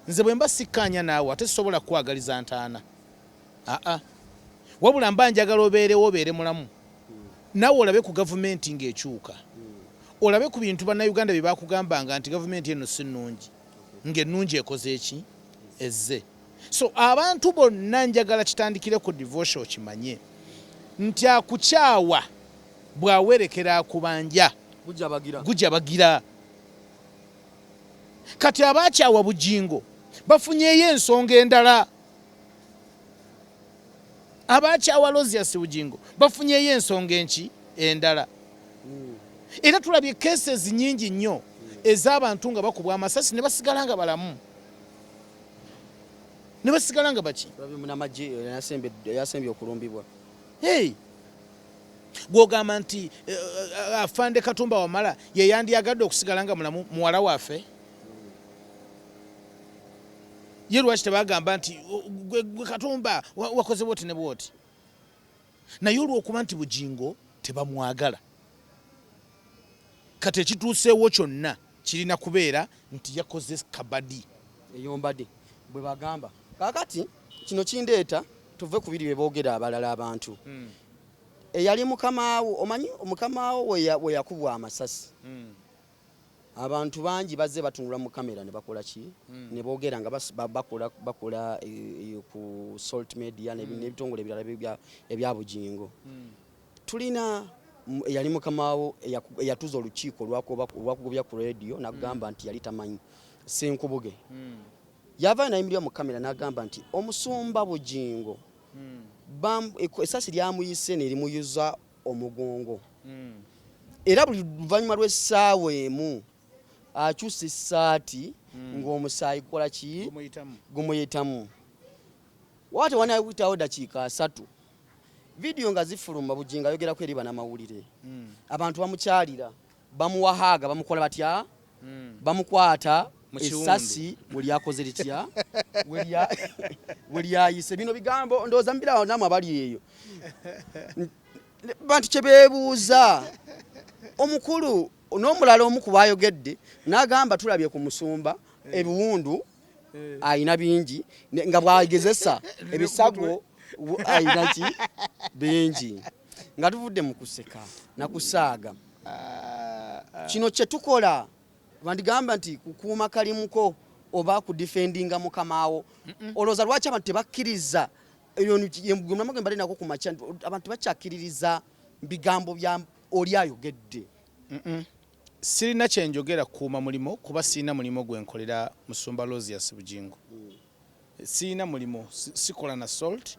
nze bwe mba sikkaanya naawe, ate sisobola kukwagaliza ntaana. Aa, wabula mba njagala obeerewo, obeere mulamu, naawe olabe ku gavumenti ng'ekyuka, olabe ku bintu Bannayuganda bye bakugambanga nti gavumenti eno si nnungi, ng'ennungi ekoze eki ezze. So abantu bonna njagala kitandikire ku divorce, okimanye nti akukyawa bw'awerekera akubanja gujabagira. Gujabagira. Kati abakyawa Bugingo bafunyeyo ensonga endala, abakyawa Aloysius Bugingo bafunyeyo ensonga enki endala. Era tulabye cases nyingi nnyo ez'abantu nga bakubwa amasasi ne basigala nga balamu, ne basigala nga baki. Tulabye munamagye eyasembye okulumbibwa. Hey! Gwogamba nti afande Katumba Wamala ye yandyagadde okusigala nga mulamu, muwala waffe ye lwaki tebagamba nti, "Gwe Katumba wakoze bwoti ne bwoti?" Naye olwokuba nti Bugingo tebamwagala, kati ekituuseewo kyonna kirina kubeera nti yakoze kabadi. Eyombadde bwe bagamba. Kaakati kino kindeeta tuve ku biri bye boogera abalala abantu. Eyali mukamaawo, omanyi mukamaawo we yakubwa amasasi, abantu bangi bazze batunula mu kamera ne bakola ki, ne boogera nga bakola ku Salt Media n'ebitongole ebirala ebya Bugingo. Tulina eyali mukamaawo eyatuza olukiiko olwakugobya ku radio n'agamba nti yali tamanyi Senkubuge. Yavayo nayimirira mu kamera n'agamba nti omusumba Bugingo esasi lyamuyise ne limuyuza omugongo, era buli luvannyuma lw'essaawa emu akyusa essaati ng'omusaayi gukola ki? Gumuyitamu. Gumuyitamu. Waba tewanayitawo dakiika 30, vidiyo nga zifuluma, Bugingo ayogerako eri banamawulire, abantu bamukyalira, bamuwahaaga, bamukola batya, bamukwata. Mu kiwundu. Essasi we lyakoze litya, we lyayise. Bino bigambo ndowooza mubirawo namwe abali eyo. Bantu kye beebuuza omukulu n'omulala omu ku bayogedde n'agamba tulabye ku musumba ebiwundu ayina bingi, nga bwagezesa ebisago ayina ki bingi. Nga tuvudde mu kuseka nakusaaga, kino kye tukola bandigamba nti kukuuma kalimuko oba kudefendinga mukamaawo. Olowooza lwaki abantu tebakkiriza? Gwe mbadde nako ku makya nti abantu tebakyakkiririza bigambo bya oli ayogedde. Sirina kyenjogera kukuuma mulimu, kuba sirina mulimu gwe nkolera musumba Aloysius Bugingo. Sirina mulimu, sikola na Salt.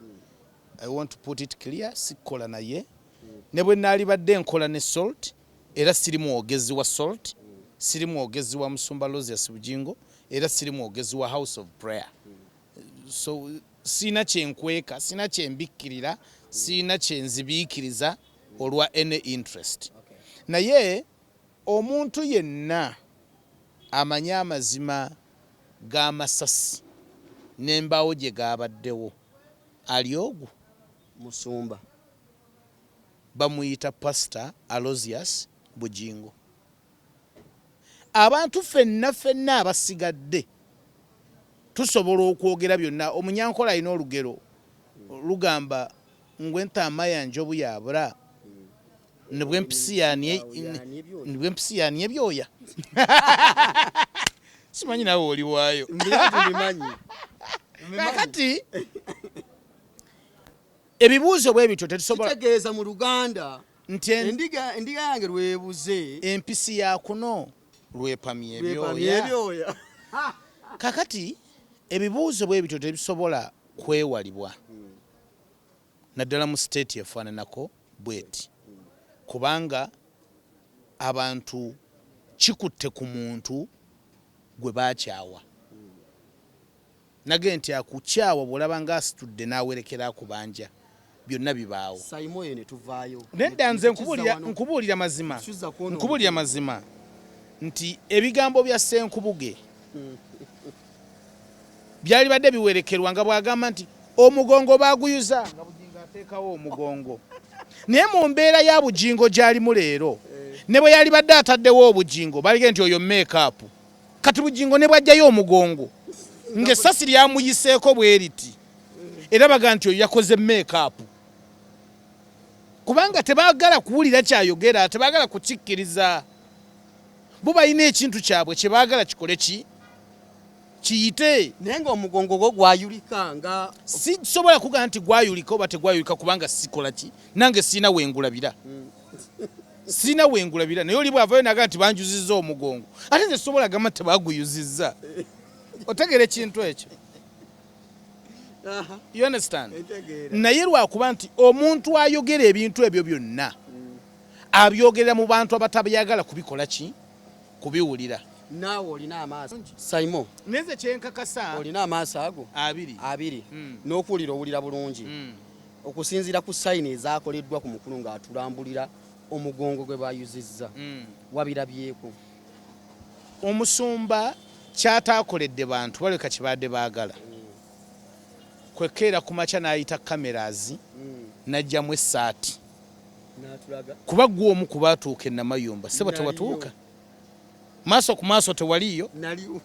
I want to put it clear, sikola naye. Ne bwe naalibadde nkola ne Salt, era siri mwogezi wa Salt, siri mwogezi wa musumba Aloysius Bugingo, era siri mwogezi wa House of Prayer. So sirina kyenkweka, sirina kyembikkirira, sirina kyenzibiikiriza olwa any interest. Naye omuntu yenna amanyi amazima g'amasasi n'embaawo gye gabaddewo ali ogwo musumba. Bamuyita Pastor Aloysius Bugingo. Abantu ffenna ffenna abasigadde tusobola okwogera byonna. Omunyankola alina olugero lugamba ngu entaama yanje obu yabura nibwo empisi nibwo empisi yani ebyoya. Simanyi nawe oli waayo. Mbimanyi. Kakati ebibuuzo bwe bityo tetusobola Kitegeeza mu Luganda nti endiga yange lwebuze empisi ya kuno lwepamya lwepamya ebyoya. Ebyoya. Kakati ebibuuzo bwe bityo tebisobola kwewalibwa, naddala mu state efaananako bweti, kubanga abantu kikutte ku muntu gwe bakyawa. Nage nti akukyawa bw'olaba nga asitudde n'awerekera akubanja, byonna bibaawo. Saimo eyo ne tuvaayo. Nedda, nze nkubuulira mazima. Tukiza kwono. Nkubuulira mazima nti ebigambo bya Ssenkubuge byali badde biwerekerwa nga bw'agamba nti omugongo baaguyuza nga Bugingo ateekawo omugongo. Naye mu mbeera ya Bugingo gy'alimu leero, ne bwe yali badde ataddewo obugingo, balige nti oyo makeup. Kati Bugingo ne bw'ajjayo omugongo ng'essasi lyamuyiseeko bwe riti. Era baga nti oyo yakoze make-up, kubanga tebaagala kuwulira kyayogera, tebaagala kukikkiriza. Bo balina ekintu kyabwe kyebaagala kikole ki kiyite. Naye ng'omugongo gwo gwayulika nga? Sisobola kugamba nti gwayulika oba tegwayulika, kubanga sikola ki, nange siina wengulabira, siina wengulabira. Naye oli bwavayo naga nti banjuzizza omugongo, ate nze sobola gamba nti tebaguyuzizza. Otegeera ekintu ekyo? You understand? Naye lwakuba nti omuntu ayogera ebintu ebyo byonna abyogerera mu bantu abatabyagala kubikola ki, kubiwulira. Naawe olina amaaso, Saimo. Neze kyenkakasa. Olina amaaso ago? Abiri. Abiri. N'okuwulira owulira bulungi. Okusinziira ku sign ezaakoleddwa ku mukulu ng'atulambulira omugongo gwe bayuzizza, wabirabyeko? Omusumba kyataakoledde bantu baleka kyebadde baagala, kwekeera ku makya n'ayita cameras, n'ajjamu essaati. N'atulaga. Kuba gwe omu ku baatuuka e Namayumba, seba. Naliyo. Tewatuuka maaso ku maaso? Tewaliiyo? Naliwo.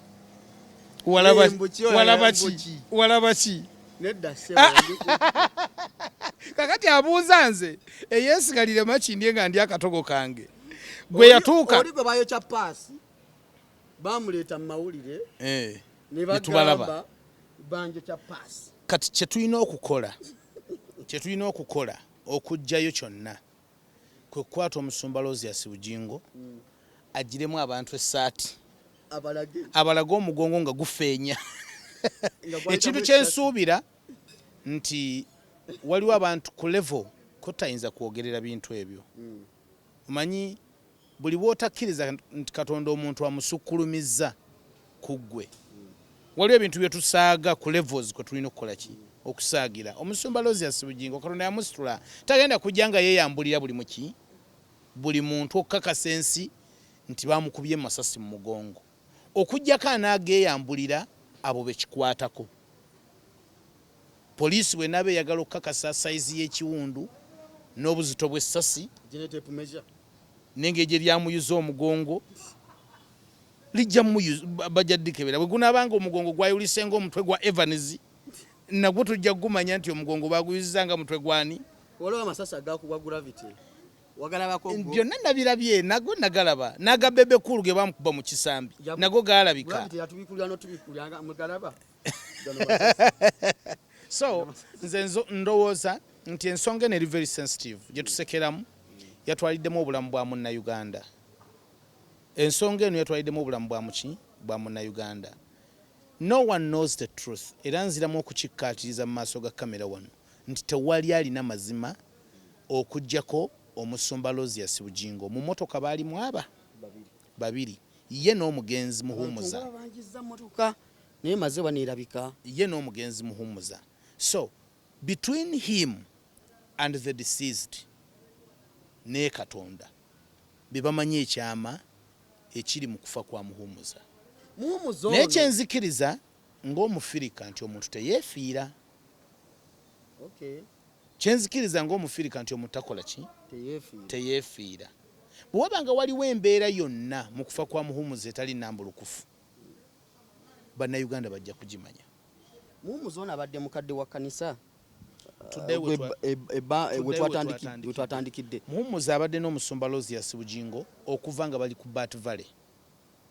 Walaba? Embuki oyo. Walaba ki? Embuki. Walaba ki? Nedda ssebo. Kakati abuuza nze eyeesigalire Makindye nga ndi akatogo kange gwe yatuuka. Oli gwe bayokya paasi bamuleeta mu mawulire ne Ne tubalaba. bagamba banjokya paasi. Kati kyetulina okukola okuggyayo kyonna kwe kukwata omusumba Aloysius Bugingo, agiremu abantu essaati, abalage. Abalage omugongo nga gufeenya. Nga gwayitamu Ekintu essaati. Kyensuubira nti waliwo abantu ku level kotayinza kwogerera bintu ebyo. Omanyi buli bw'otakkiriza nti Katonda omuntu amusukkulumizza ku ggwe, waliwo ebintu bye tusaaga ku levels kwe tulina okukola ki, okusaagira. Omusumba Aloysius Bugingo Katonda yamusitula, tagenda kujja nga yeeyambulira buli muki, buli muntu okukakasa ensi nti bamukubye masasi mu mugongo, okugjako anaageeyambulira abo bekikwatako. Poliisi bwenaaba eyagala okukakasa sayizi y'ekiwundu n'obuzito bw'essasi Gine tape measure. N'engeri gye lyamuyuza omugongo, lijja bajja ddikebera. Bwe gunaabanga omugongo gwayulise ng'omutwe gwa Evans, nagwo tujja kugumanya nti omugongo baguyuziza nga mutwe gwani. Waliwo amasasi agakubwa gravity, wagalabako gwo? Byonna nabirabye, nago nagalaba, n'aga Bebe Cool ge bamukuba mu kisambi nago gaalabika. Gravity yatubikulira n'otubikulira nga mugalaba. Gano masasi. So nze ndowooza nti ensonga eno eri very sensitive gye tusekeramu, yatwaliddemu obulamu bwa Munnayuganda. Ensonga eno yatwaliddemu obulamu bwa muki, bwa Munnayuganda. No one knows the truth. Era nziramu okukikkaatiriza mu maaso ga kamera wano nti tewali alina mazima okugjako omusumba Aloysius Bugingo. Mu motoka baalimu aba Babiri. Babiri, ye n'omugenzi Muhumuza. Abantu nga babangiza mmotoka naye maze baneerabika. Ye n'omugenzi Muhumuza. So between him and the deceased ne Katonda be bamanyi ekyama ekiri mu kufa kwa Muhumuza. Muhumuza Naye ono. Kyenzikiriza ng'Omufirika nti omuntu teyeefiira. Kyenzikiriza ng'Omufirika nti omuntu takola ki? Teyeefiira. Teyeefiira. Bwe waba nga waliwo embeera yonna mu kufa kwa Muhumuza etali nambulukufu, Bannayuganda bajja kugimanya. Muhumuza ono abadde mukadde wa kkanisa? Tuddeyo we we tuddeyo we we twatandikidde. Muhumuza abadde n'omusumba Aloysius Bugingo okuva nga bali ku Bat Valley.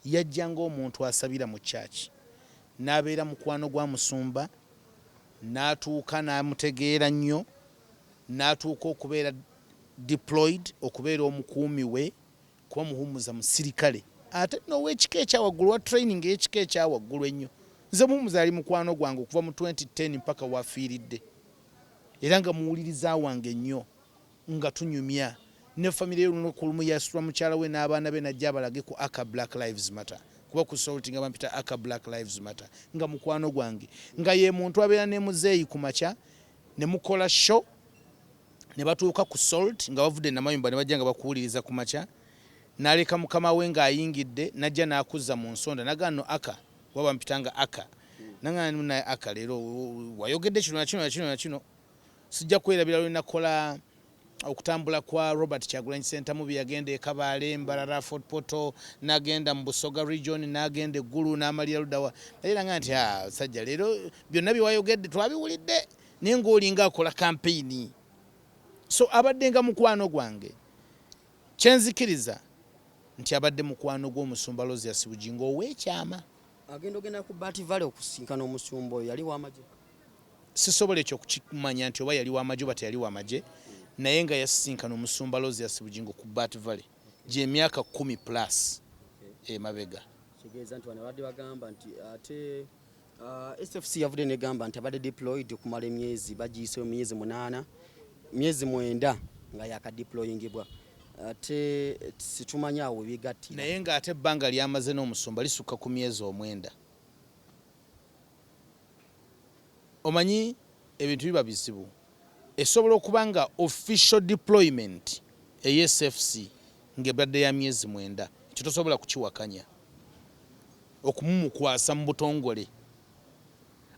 Yajja ng'omuntu asabira mu church, n'abeera mukwano gwa musumba, n'atuuka n'amutegeera nnyo, n'atuuka okubeera deployed okubeera omukuumi we, kuba Muhumuza musirikale ate n'ow'ekika ekyawaggulu, wa training ey'ekika ekyawaggulu ennyo. Nze Muhumuza yali mukwano gwange okuva mu 2010 mpaka wafiiridde, era nga muwuliriza wange nnyo, nga tunyumya ne famire ye. Olunaku olumu yasitula mukyala we n'abaana be najja abalage ku aka Black Lives Matter, kuba ku Salt nga bampita aka Black Lives Matter, nga mukwano gwange, nga ye muntu abeera ne muzeeyi ku makya ne mukola show ne batuuka ku Salt nga bavudde Namayumba ne bajja nga bakuwuliriza ku makya, n'aleka mukama we ng'ayingidde, n'ajja n'akuzza mu nsonda nagaa no aka kuba bampita nga aka nanga naye aka leero wayogedde kino na kino na kino na kino. Sijja kwerabira lwe nakola okutambula kwa Robert Kyagulanyi Ssentamu bye yagenda e Kabaale, Mbarara, Fort Portal, n'agenda mu Busoga region, n'agenda e Gulu, n'amalira luddawa, naye era nga nti, "Ah, sajja leero byonna bye wayogedde twabiwulidde." Naye ng'olinga akola kampeyini. So abadde nga mukwano gwange. Kyenzikiriza nti abadde mukwano gw'omusumba Aloysius Bugingo ow'ekyama. Agenda ogenda ku Bat Valley okusinkana omusumba oyo yali w'amagye? Sisobola ekyo kukimanya nti oba yali w'amagye oba teyali w'amagye, naye nga yasisinkana omusumba Aloysius Bugingo ku Bat Valley gy'emyaka 10 plus emabega. Kitegeeza nti bano abadde bagamba nti ate SFC yavudde negamba nti abadde deployed okumala emyezi bagiyiseewo emyezi 8, myezi 9 nga yakadeployingibwa, ate situmanyi awo webigattira. Naye ng'ate ebbanga ly'amaze n'omusumba lisukka ku myezi 9. Omanyi ebintu biba bizibu. Esobola okuba nga official deployment eya SFC ng'ebadde ya myezi 9, ekyo tosobola kukiwakanya. Okumumukwasa mu butongole.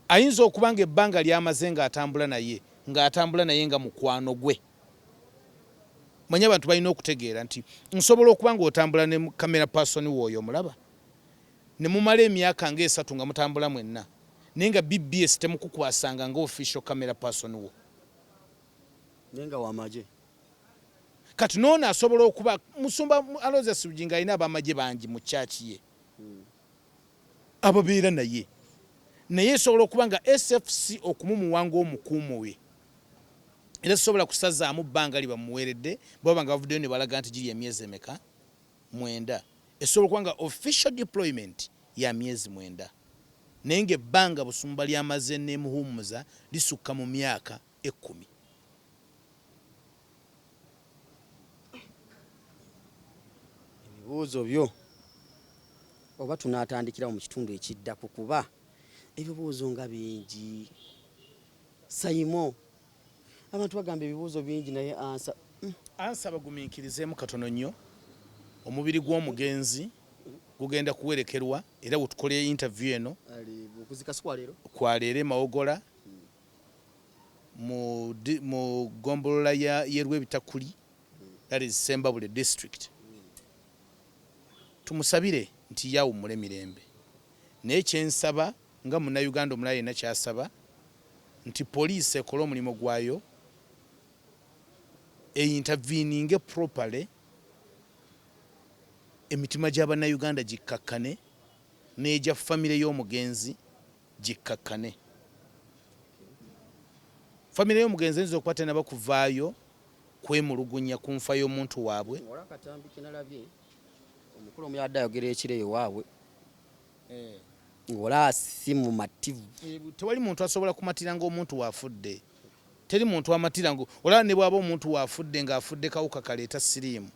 Ayinza okuba ng'ebbanga ly'amaze ng'atambula naye, ng'atambula naye nga mukwano gwe. Manyi abantu balina okutegeera nti nsobola okuba ng'otambula ne camera person w'oyo omulaba, ne mumala emyaka ng'esatu nga mutambula mwenna, naye nga BBS temukukwasanga nga official camera person wo. Naye nga w'amagye. Kati n'ono asobola okuba musumba Aloysius Bugingo alina ab'amagye bangi mu church ye ababeera naye, naye esobola okuba nga SFC okumumuwa ng'omukuumu we, era sisobola kusazaamu bbanga lye bamuweeredde bwaba nga bavuddeyo ne balaga nti giri emyezi emeka 9. Esobola okuba nga official deployment ya myezi 9, naye ng'ebbanga Busumba ly'amaze ne Muhumuza lisukka mu myaka 10. Ebibuuzo byo oba tunaatandikirawo mu kitundu ekiddako, kuba ebibuuzo nga bingi. Sayimo, abantu bagamba ebibuuzo bingi naye ansa. Ansa bagumiikirizeemu katono nnyo. Omubiri gw'omugenzi gugenda kuwerekerwa era wetukolera interview eno. Okuzika si kwa leero? Kwa leero e Mawogola mu ggombolola y'e Rwebitakuli, that is Sembabule district. Tumusabire nti ye awummule mirembe. Naye kye nsaba nga Munnayuganda omulala yenna ky'asaba nti poliisi ekole omulimu gwayo, einterveninge properly, emitima gya Bannayuganda gikkakkane n'egya famire y'omugenzi gikkakkane. Famire y'omugenzi eyinza okuba tennaba kuvaayo kwemulugunya ku nfa y'omuntu waabwe. Waliwo akatambi ke nalabye, omukulu omu yabadde ayogera ekiro ewaabwe ng'olaba si mumativu. Tewali muntu asobola kumatira ng'omuntu waafudde. Teri muntu amatira ngo olaba ne bw'aba omuntu waafudde ng'afudde kawuka kaleeta siriimu.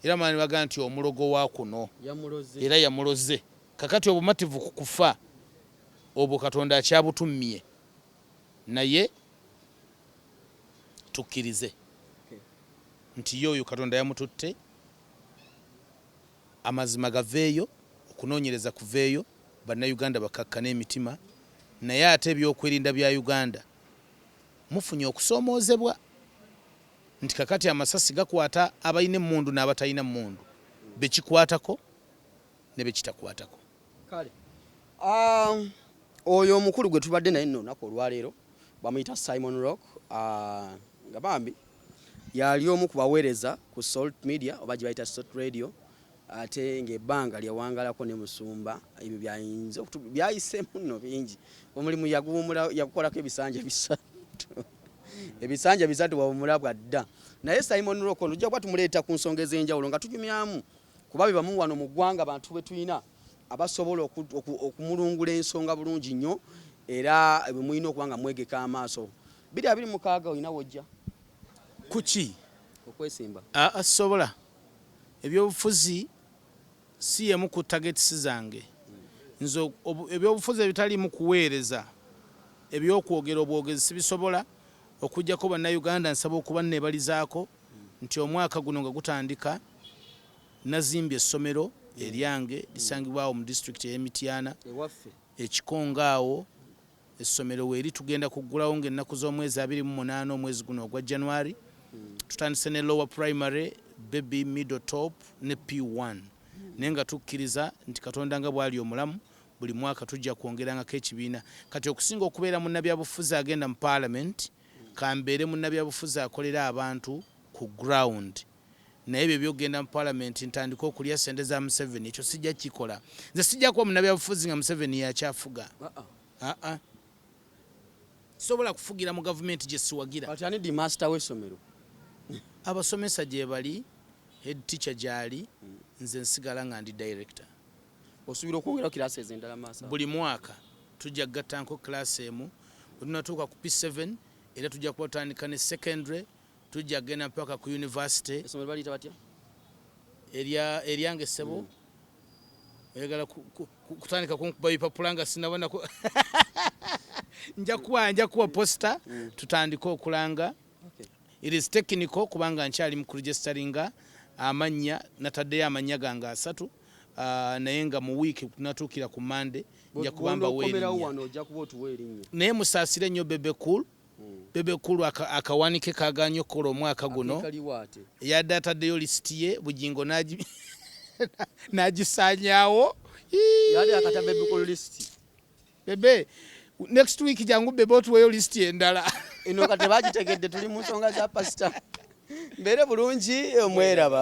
Era bamala ne bagamba nti omulogo wa kuno era yamuloze. Kakati obumativu ku kufa obwo Katonda akyabutummye, naye tukkirize nti ye oyo Katonda yamututte, amazima gaveeyo, okunoonyereza kuveeyo, Bannayuganda bakkakkane emitima, naye ate ebyokwerinda bya Uganda mufunye okusoomoozebwa nti kakati amasasi gakwata abalina emmundu n'abatalina mmundu, bekikwatako ne bekitakwatako. Kale oyo omukulu gwe tubadde naye nno olunaku olwaleero bamuyita Simon Rock, nga bambi yali omu ku baweereza ku Salt Media oba gye bayita Salt Radio, ate ng'ebbanga lyawangalako ne musumba. Ebyo byayinza byayiseemu nno bingi. Omulimu yaguwumula, yagukolako ebisanja 3, ebisanja 3 wawumula bwadda. Naye Simon Rock ono tujja kuba tumuleeta ku nsonga ez'enjawulo nga tunyumyamu, kuba be bamu wano mu ggwanga bantu be tulina abasobola okumulungula ensonga bulungi nnyo, era bwe mulina okuba nga mwegeka amaaso. 2026 olina wojja? Kuki? Okwesimba. Sobola. Ebyobufuzi si yemu ku targets zange. Nze ebyobufuzi ebitaliimu kuweereza, ebyokwogera obwogezi sibisobola, okuggyako Bannayuganda nsaba okuba nneebalizaako nti omwaka guno nga gutandika nazimbye essomero eryange lisangibwa awo mu disitulikiti ey'e Mityana, e Kikongo awo essomero weeri tugenda kuggulawo ng'ennaku z'omwezi 28 omwezi guno ogwa January. Tutandise ne lower primary, baby, middle, top ne P1, naye nga tukkiriza nti Katonda nga bw'ali omulamu Buli mwaka tujja kwongerangako ekibiina. Kati okusinga okubeera munnabyabufuzi agenda mu parliament, kambeere munnabyabufuzi akolera abantu ku ground. Naye ebyo byokugenda mu parliament ntandike okulya sente za Museveni, ekyo sijja kikola. Nze sijja kuba munnabyabufuzi nga Museveni yakyafuga. Aa, sobola kufugira mu gavumenti gye siwagira. Kati ani headmaster w'essomero? Abasomesa gye bali, head teacher gyali, nze nsigala nga ndi director. Osuubira okwongeraho classes endala maaso awo? Buli mwaka tujja kugattanko class emu. Bwe tunatuuka ku P7, era tujja kuba tutandika ne secondary, tujja kugenda mpaka ku university. Essomero baliyita batya? Eryange ssebo, oyagala kutandika kunkuba bipapula nga sinabona nja kuwa poster tutandike okulanga. It is technical kubanga nkyali mu kuregisteringa amannya. Nataddeyo amannya gange 3, naye nga mu wiiki tunatuukira ku Mande nja kuba mbawa Bw'onookomerawo erinnya. wano ojja kuba otuwa erinnya. Naye musaasire nnyo Bebe Cool. Bebe Cool akawanike kaganye okukola omwaka guno. Kaliwo ate? Yadde ataddeyo lisiti ye, Bugingo n'agisaanyaawo. Yali akata Bebe Cool list. Bebe, next week jangu Bebe otuweyo lisiti endala. Eno kati tebagitegedde. Tuli mu nsonga za pasita. Mbeere bulungi, mweraba.